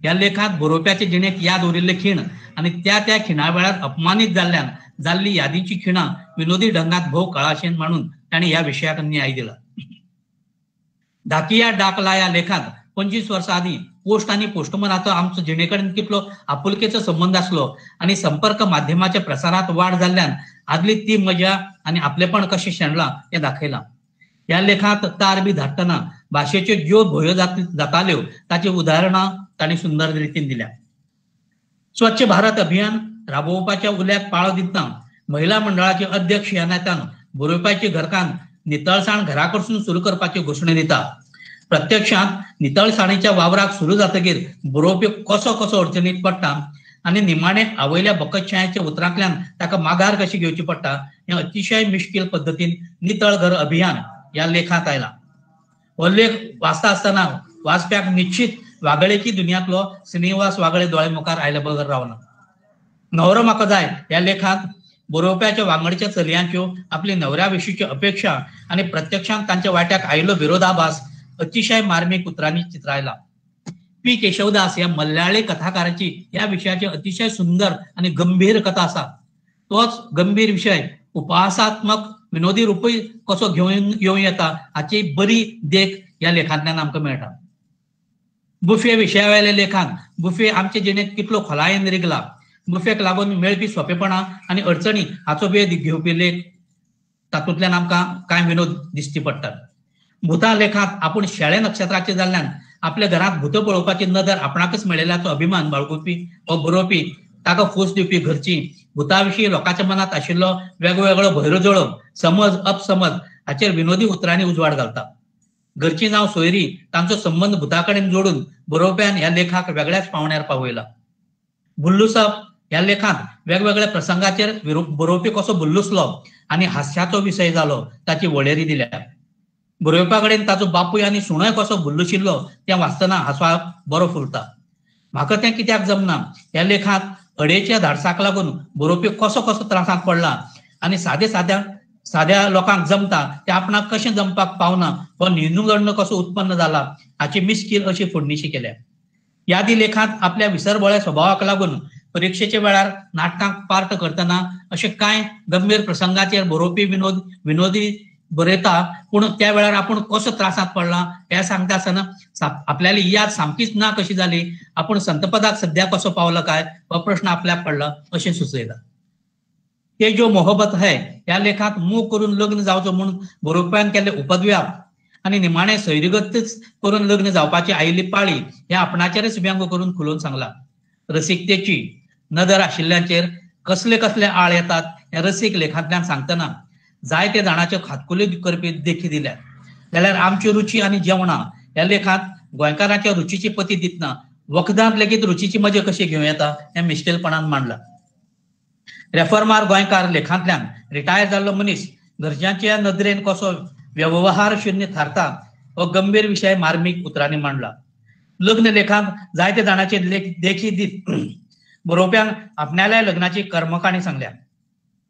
ह्या लेखांत बरोवप्याचे जिणेंत याद उरिल्ले खीण आनी त्या त्या खिणा वेळार अपमानीत जाल्ल्यान जाल्ली यादीची खिणां विनोदी ढंगात भोव कळाशेन मांडून तांणी ह्या विशयाक न्याय दिला. डाकिया डाकला ह्या लेखांत 25 वर्सां आदीं पोस्ट आनी पोस्टमनाचो आमचो जिणे कडेन कितलो आपुलकेचो संबंद आसलो आनी संपर्क माध्यमाच्या प्रसारांत वाड जाल्ल्यान आदली ती मजा आनी आपलेपण कशें शेणलां तें दाखयलां. ह्या लेखांत तार बी धाडटना भाशेच्यो ज्यो भोयो जाताल्यो ताची उदाहरणां तांणी सुंदर रितीन दिल्या. स्वच्छ भारत अभियान राबोवपाच्या उल्याक पाळो दितना महिला मंडळाचे अध्यक्ष ह्या नात्यान बरोवप्याची घरकान्न नितळसाण घरा कडसून सुरू करपाची घोशणा दिता. प्रत्यक्षांत नितळसाणीच्या वावराक सुरू जातकीर बरोवपी कसो कसो अडचणीत पडटा आनी निमाणे आवयल्या बकच्छायाच्या उतरांतल्यान ताका माघार कशी घेवची पडटा हें अतिशय मिश्कील पद्दतीन नितळ घर अभियान ह्या लेखांत आयला. हो लेख वाचता आसतना वाचप्याक निश्चित वागळेकी दुनियांतलो श्रीनिवास वागळे दोळे मुखार आयले बगर रावना. न्हवरो म्हाका जाय ह्या लेखांत बरोवप्याच्या वांगडच्या चलयांच्यो आपली न्हवऱ्या विशींच्यो अपेक्षा आनी प्रत्यक्षांत तांच्या वाट्याक आयिल्लो विरोधाभास अतिशय मार्मिक उतरांनी चित्रायला. पी केशवदास ह्या मल्याळी कथाकाराची ह्या विशयाची अतिशय सुंदर आनी गंभीर कथा आसा. तोच गंभीर विशय उपहासात्मक विनोदी रुपूय कसो घेवन येवं येता हाची बरी देख ह्या लेखांतल्यान आमकां मेळटा. बुफे विशया वयल्या लेखांत बुफे आमचे जिणेंत कितलो खोलायेन रिगला, बुफेक लागून मेळपी सोंपेपणां आनी अडचणी हाचो वेध घेवपी लेख तातूंतल्यान आमकां कांय विनोद दिश्टी पडटात. भुतां लेखांत आपूण शेळे नक्षत्राचे जाल्ल्यान आपल्या घरांत भुतां पळोवपाची नदर आपणाकच मेळिल्ल्याचो अभिमान बाळगुपी हो बरोवपी ताका फूस दिवपी घरची भुतां विशीं लोकांच्या मनांत आशिल्लो वेगवेगळो भैरजोळो, समज अपसमज हाचेर विनोदी उतरांनी उजवाड घालता. घरची नांव सोयरी तांचो संबंद भुता कडेन जोडून बरोवप्यान ह्या लेखाक वेगळ्याच पावण्यार पावयला. बुल्लुसप ह्या लेखांत वेगवेगळ्या प्रसंगाचेर बरोवपी कसो बुल्लुसलो आनी हास्याचो विशय जालो ताची वळेरी दिल्या. बरोवप्या कडेन ताचो बापूय आनी सुणोय कसो बुल्लुशिल्लो तें वाचतना हांसो बरो फुलता. म्हाका तें कित्याक जमना ह्या लेखांत अडेच्या धाडसाक लागून बरोवपी कसो कसो त्रासांत पडला आनी सादे साद्या साद्या लोकांक जमता ते आपणाक कशें जमपाक पावना हो न्यूनगंड कसो उत्पन्न जाला हाची मिस्कील अशी फोडणिशी केल्या. यादी लेखांत आपल्या विसरबोळ्या स्वभावाक लागून परिक्षेच्या वेळार नाटकांक पार्ट करतना अशे कांय गंभीर प्रसंगाचेर बरोवपी विनोदी बरयता, पूण त्या वेळार आपूण कसो त्रासांत पडला हें सांगता आसतना आपल्याली याद सामकीच ना कशी जाली, आपूण संतपदाक सद्या कसो पावलो काय हो प्रश्न आपल्याक पडला अशें सुचयता. ते जो मोहब्बत है ह्या लेखांत मोग करून लग्न जावचो म्हूण बरोवप्यान केल्ले उपद्व्याप आनी निमाणे सैरगतच करून लग्न जावपाची आयिल्ली पाळी हे आपणाचेरच व्यंग करून खुलोवन सांगला. रसिकतेची नदर आशिल्ल्यांचेर कसले कसले आळ येतात हे रसीक लेखांतल्यान सांगतना जायते जाणाच्यो खातकुल्यो करपी देखी दिल्यात. जाल्यार आमची रुची आनी जेवणां ह्या लेखांत गोंयकारांच्या रुचीची पती दितना वखदांत लेगीत रुचीची मजा कशी घेवं येता हें मिश्किलपणान मांडलां. रेफॉर्मार गोंयकार लेखांतल्यान रिटायर जाल्लो मनीस गरजांच्या नदरेन कसो व्यवहार शुन्य थारता हो गंभीर विशय मार्मीक उतरांनी मांडला. लग्न लेखांत जायते जाणाचे लेख देखी दीत बरोवप्यान आपणाल्या लग्नाची कर्मकाणी सांगल्या.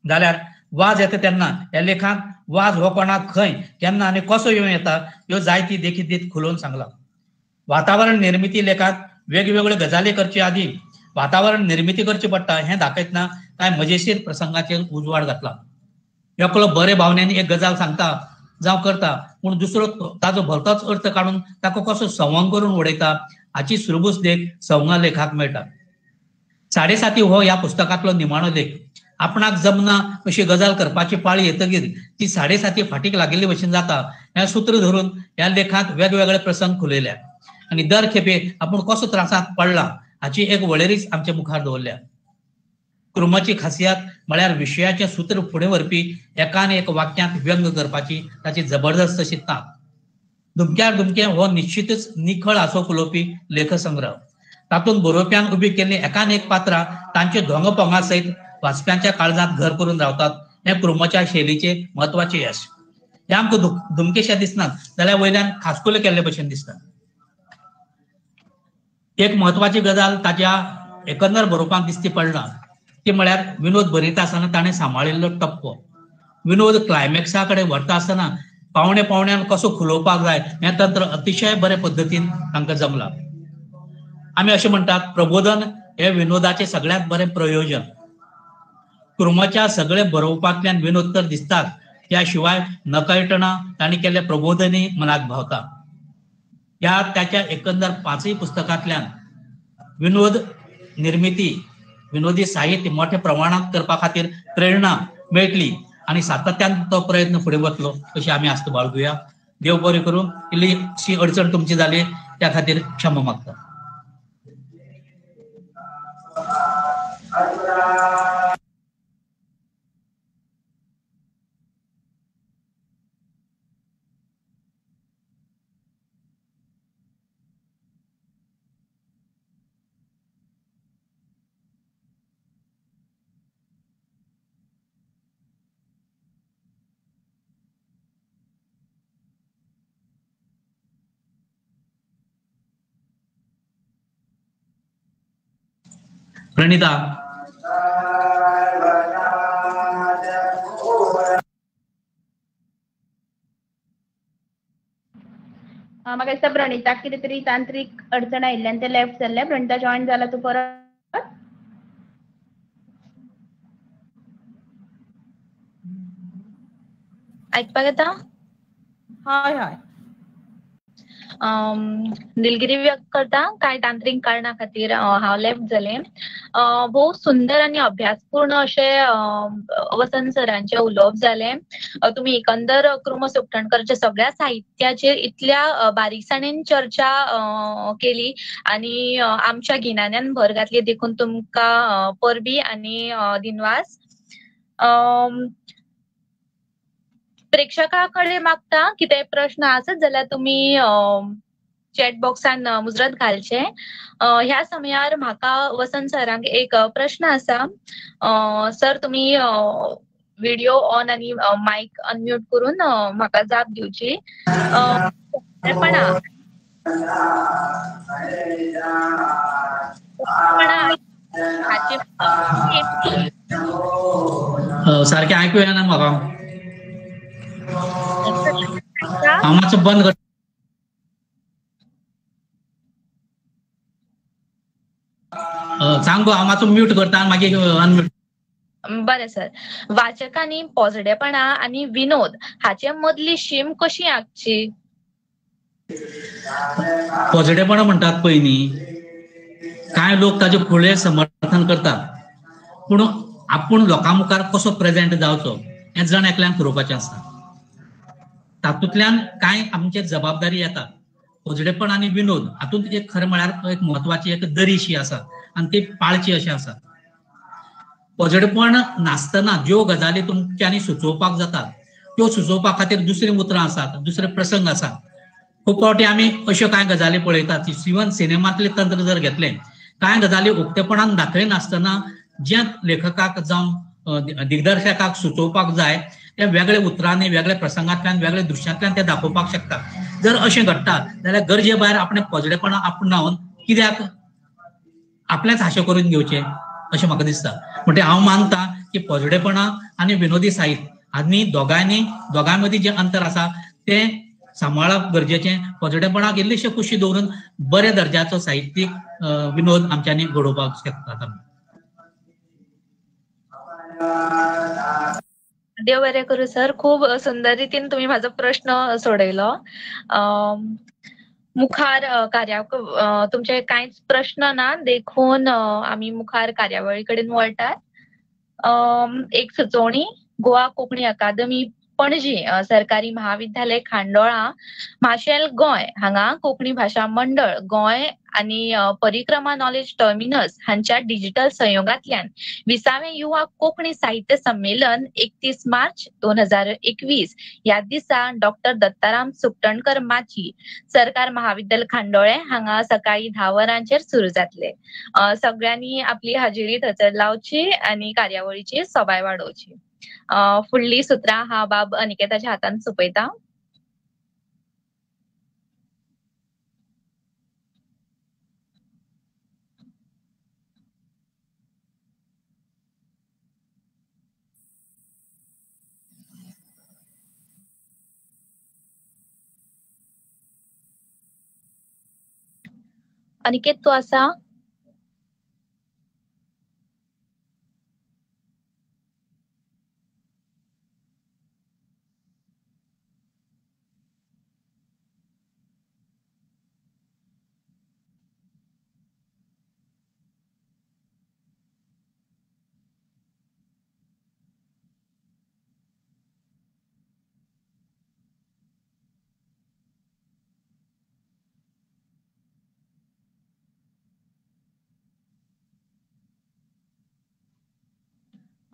जाल्यार वाज येता तेन्ना ह्या लेखांत वाज हो कोणाक खंय केन्ना आनी कसो येवं येता ह्यो जायती देखी दीत खुलोवन सांगला. वातावरण निर्मिती लेखांत वेगवेगळ्यो गजाली करचे आदीं वातावरण निर्मिती करची पडटा हें दाखयतना कांय मजेशीर प्रसंगाचेर उजवाड घातला. एकलो बरे भावनेन एक गजाल सांगता जावं करता, पूण दुसरो ताजो भलतोच अर्थ काडून ताका कसो संवंग करून उडयता हाची सुरबूस देख संवंगा लेखाक मेळटा. साडेसाती हो ह्या पुस्तकांतलो निमाणो लेख. आपणाक जमना अशी गजाल करपाची पाळी येतगीर ती साडेसाती फाटीक लागिल्ले भशेन जाता हें सूत्र धरून ह्या लेखांत वेगवेगळे प्रसंग खुलयल्यात आनी दर खेपे आपूण कसो त्रासांत पडला हाची एक वळेरीच आमच्या मुखार दवरल्या. कृमाची खासियत म्हळ्यार विशयाचें सूत्र फुडें व्हरपी एकान एक वाक्यांत व्यंग करपाची ताची जबरदस्त अशी तांक. धुमक्यार धुमके हो निश्चितच निखळ हांसो फुलोवपी लेखसंग्रह. तातूंत बरोवप्यान उबी केल्ली एकान एक पात्रां तांचे धोंगपोंगा सयत वाचप्यांच्या काळजांत घर करून रावतात हें कृमाच्या शैलीचें म्हत्वाचें यश. हें आमकां धुमकेशें दिसनात जाल्यार वयल्यान खासकुले केल्ले भशेन दिसता. एक म्हत्वाची गजाल ताच्या एकंदर बरोवपांत दिसती पडना ती म्हळ्यार विनोद बरयता आसतना ताणें सांबाळिल्लो टप्पो. विनोद क्लायमॅक्सा कडेन व्हरता आसतना पावणे पावण्यान कसो खुलोवपाक जाय हें तंत्र अतिशय बरे पद्दतीन तांकां जमलां. आमी अशें म्हणटात प्रबोधन हे विनोदाचें सगळ्यांत बरें प्रयोजन. कृमाच्या सगळे बरोवपांतल्यान विनोद तर दिसतात, त्या शिवाय नकळटना तांणी केल्लें प्रबोधनय मनाक भावता. ह्या त्याच्या एकंदर पांचय पुस्तकांतल्यान विनोद निर्मिती विनोदी साहित्य मोठ्या प्रमाणात करपा खातीर प्रेरणा मेळटली आनी सातत्यान तो प्रयत्न फुडें वतलो अशी आमी आस्त बाळगुया. देव बरें करूं. इल्लीशी अडचण तुमची जाली त्या खातीर क्षमा मागता. प्रणिता, म्हाका दिसता प्रणिताक कितें तरी तांत्रीक अडचण आयिल्ल्यान ते लेफ्ट जाल्ले. प्रणिता जॉयन जाला तूं परत? आयकपाक येता? हय हय. दिलगिरी व्यक्त करता कांय तांत्रीक कारणा खातीर हांव लेफ्ट जालें. भोव सुंदर आनी अभ्यासपूर्ण अशें वसंत सरांचें उलोवप जालें. तुमी एकंदर कृम सुखठणकरच्या सगळ्या साहित्याचेर इतल्या बारीकसाणेन चर्चा केली आनी आमच्या गिन्यानान भर घातली, देखून तुमकां परबी आनी दिनवास. प्रेक्षकां कडेन मागता कितें प्रश्न आसत जाल्यार तुमी चॅट बॉक्सान मुजरत घालचे. ह्या समयार म्हाका वसंत सरांक एक प्रश्न आसा. सर, तुमी व्हिडिओ ऑन आनी मायक अनम्यूट करून म्हाका जाप दिवची. सारकें आयकू येना म्हाका. हांव मातसो बंद कर. सांग गो, हांव मातसो म्यूट करता आनी मागीर अनम्यूट. बरें सर, वाचकांनी पोजडेपणा आनी विनोद हाचे मदली शीम कशी आंखची? पोजडेपणा म्हणटात पळय न्ही, कांय लोक ताजे फुडें समर्थन करतात, पूण आपूण लोकां मुखार कसो प्रेजेंट जावचो हें जण एकल्यान थारोवपाचें आसता. तातूंतल्यान कांय आमचे जबाबदारी येता. पोजडेपण आनी विनोद हातूंत एक खरें म्हळ्यार एक म्हत्वाची एक दरीशी आसा आनी ती पाळची अशें आसा. पोजडेपण नासतना ज्यो गजाली तुमच्यांनी सुचोवपाक जातात त्यो सुचोवपा खातीर दुसरीं उतरां आसात, दुसरे प्रसंग आसात. खूब फावटी आमी अश्यो कांय गजाली पळयतात, इवन सिनेमांतलें तंत्र जर घेतलें, कांय गजाली उक्तेपणान दाखयनासतना ज्या लेखकाक जावं दिग्दर्शकाक सुचोवपाक जाय ते वेगळे उतरांनी, वेगळ्या प्रसंगांतल्यान, वेगळ्या दृश्यांतल्यान ते दाखोवपाक शकता. जर अशें घडटा जाल्यार गरजे भायर आपणें पोजडेपणां आपणावन कित्याक आपलेंच हाशें करून घेवचें अशें म्हाका दिसता. म्हणजे हांव मानता की पोजडेपणां आनी विनोदी साहित्य आनी दोगांय मदीं जें अंतर आसा तें सांबाळप गरजेचें. पोजडेपणाक इल्लीशें कुशी दवरून बऱ्या दर्जाचो साहित्यीक विनोद आमच्यांनी घडोवपाक शकतात. देव बरें करूं सर, खूब सुंदर रितीन तुमी म्हाजो प्रश्न सोडयलो. मुखार कार्या तुमचे कांयच प्रश्न ना देखून आमी मुखार कार्यावळी कडेन वळटात. एक सुचोवणी, गोवा कोंकणी अकादमी पणजी, सरकारी महाविद्यालय खांडोळा, माशेल गोंय हांगा कोंकणी भाशा मंडळ गोंय आनी परिक्रमा नॉलेज टर्मिनस हांच्या डिजिटल संयोगांतल्यान 20वें युवा कोंकणी साहित्य संमेलन 31 मार्च 2021 ह्या दिसा डॉक्टर दत्ताराम सुकटणकर माची, सरकार महाविद्यालय खांडोळे हांगा सकाळी 10 वरांचेर सुरू जातले. सगळ्यांनी आपली हाजेरी थंयसर लावची आनी कार्यावळीची सोबाय वाडोवची. फुडली सुत्रां हा बाब अनिकेताच्या हातान सोंपयता. अनिकेत तू आसा?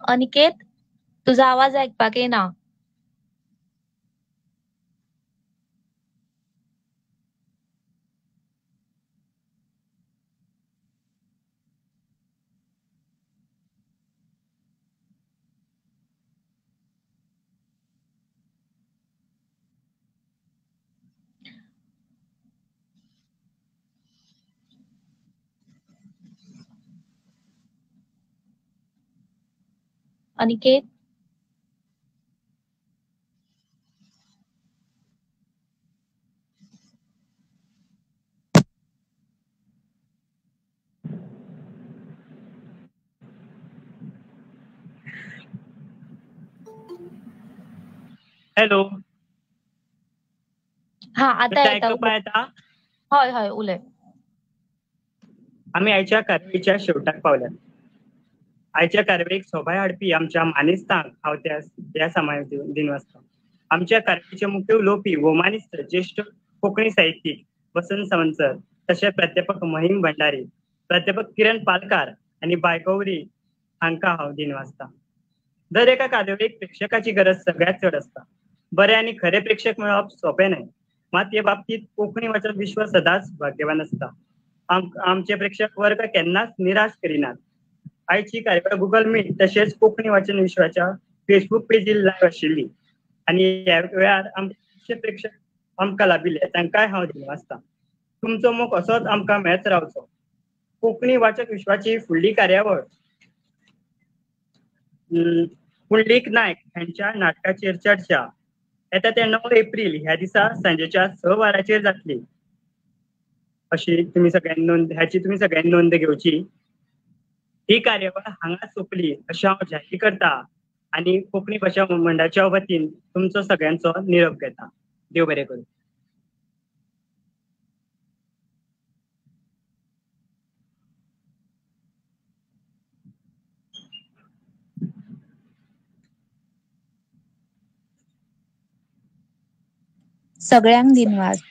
अनिकेत तुझा आवाज ऐकपाक येना. अनिकेत हॅलो. हा आता येता. हय हय उलय. आमी आयच्या कारवाईच्या शेवटाक पावल्यात. आयच्या कारवाईक सोबाय हाडपी आमच्या मानेस्तांक हांव त्या समाय दिनवासता. आमच्या कारवाईचे मुख्य उलोवपी भोवमानेस्त ज्येश्ठ कोंकणी साहित्यीक वसंत सावंत सर, तशेंच प्राध्यापक महिम भंडारी, प्राध्यापक किरण पालकार आनी बायगौरी हांकां हांव दिनवासता. दर एका कार्यावळीक प्रेक्षकाची गरज सगळ्यांत चड आसता. बरे आनी खरे प्रेक्षक मेळप सोंपें न्हय, मात हे बाबतींत कोंकणी वाचक विश्व सदांच भाग्यवान आसता. आमचे प्रेक्षक वर्ग केन्नाच निराश करिनात. आयची कार्यावळ गुगल मीट तशेंच कोंकणी वाचन विश्वाच्या फेसबूक पेजीर लायव्ह आशिल्ली आनी ह्या वेळार आमचे प्रेक्षक आमकां लाभिल्ले तांकांय हांव दिनवासता. तुमचो मोग असोच आमकां मेळत रावचो. कोंकणी वाचक विश्वाची फुडली कार्यावळ पुंडलीक नायक हांच्या नाटकाचेर चर्चा येता ते 9 एप्रील ह्या दिसा सांजेच्या 6 वरांचेर जातली अशी तुमी सगळ्यांनी नोंद ह्याची तुमी सगळ्यांनी नोंद घेवची. ही कार्यावळ हांगा सोंपली अशें हांव जाहीर करता आनी कोंकणी भाशा मंडळाच्या वतीन तुमचो सगळ्यांचो निरोप घेता. देव बरें करूं. सगळ्यांक दिनवास.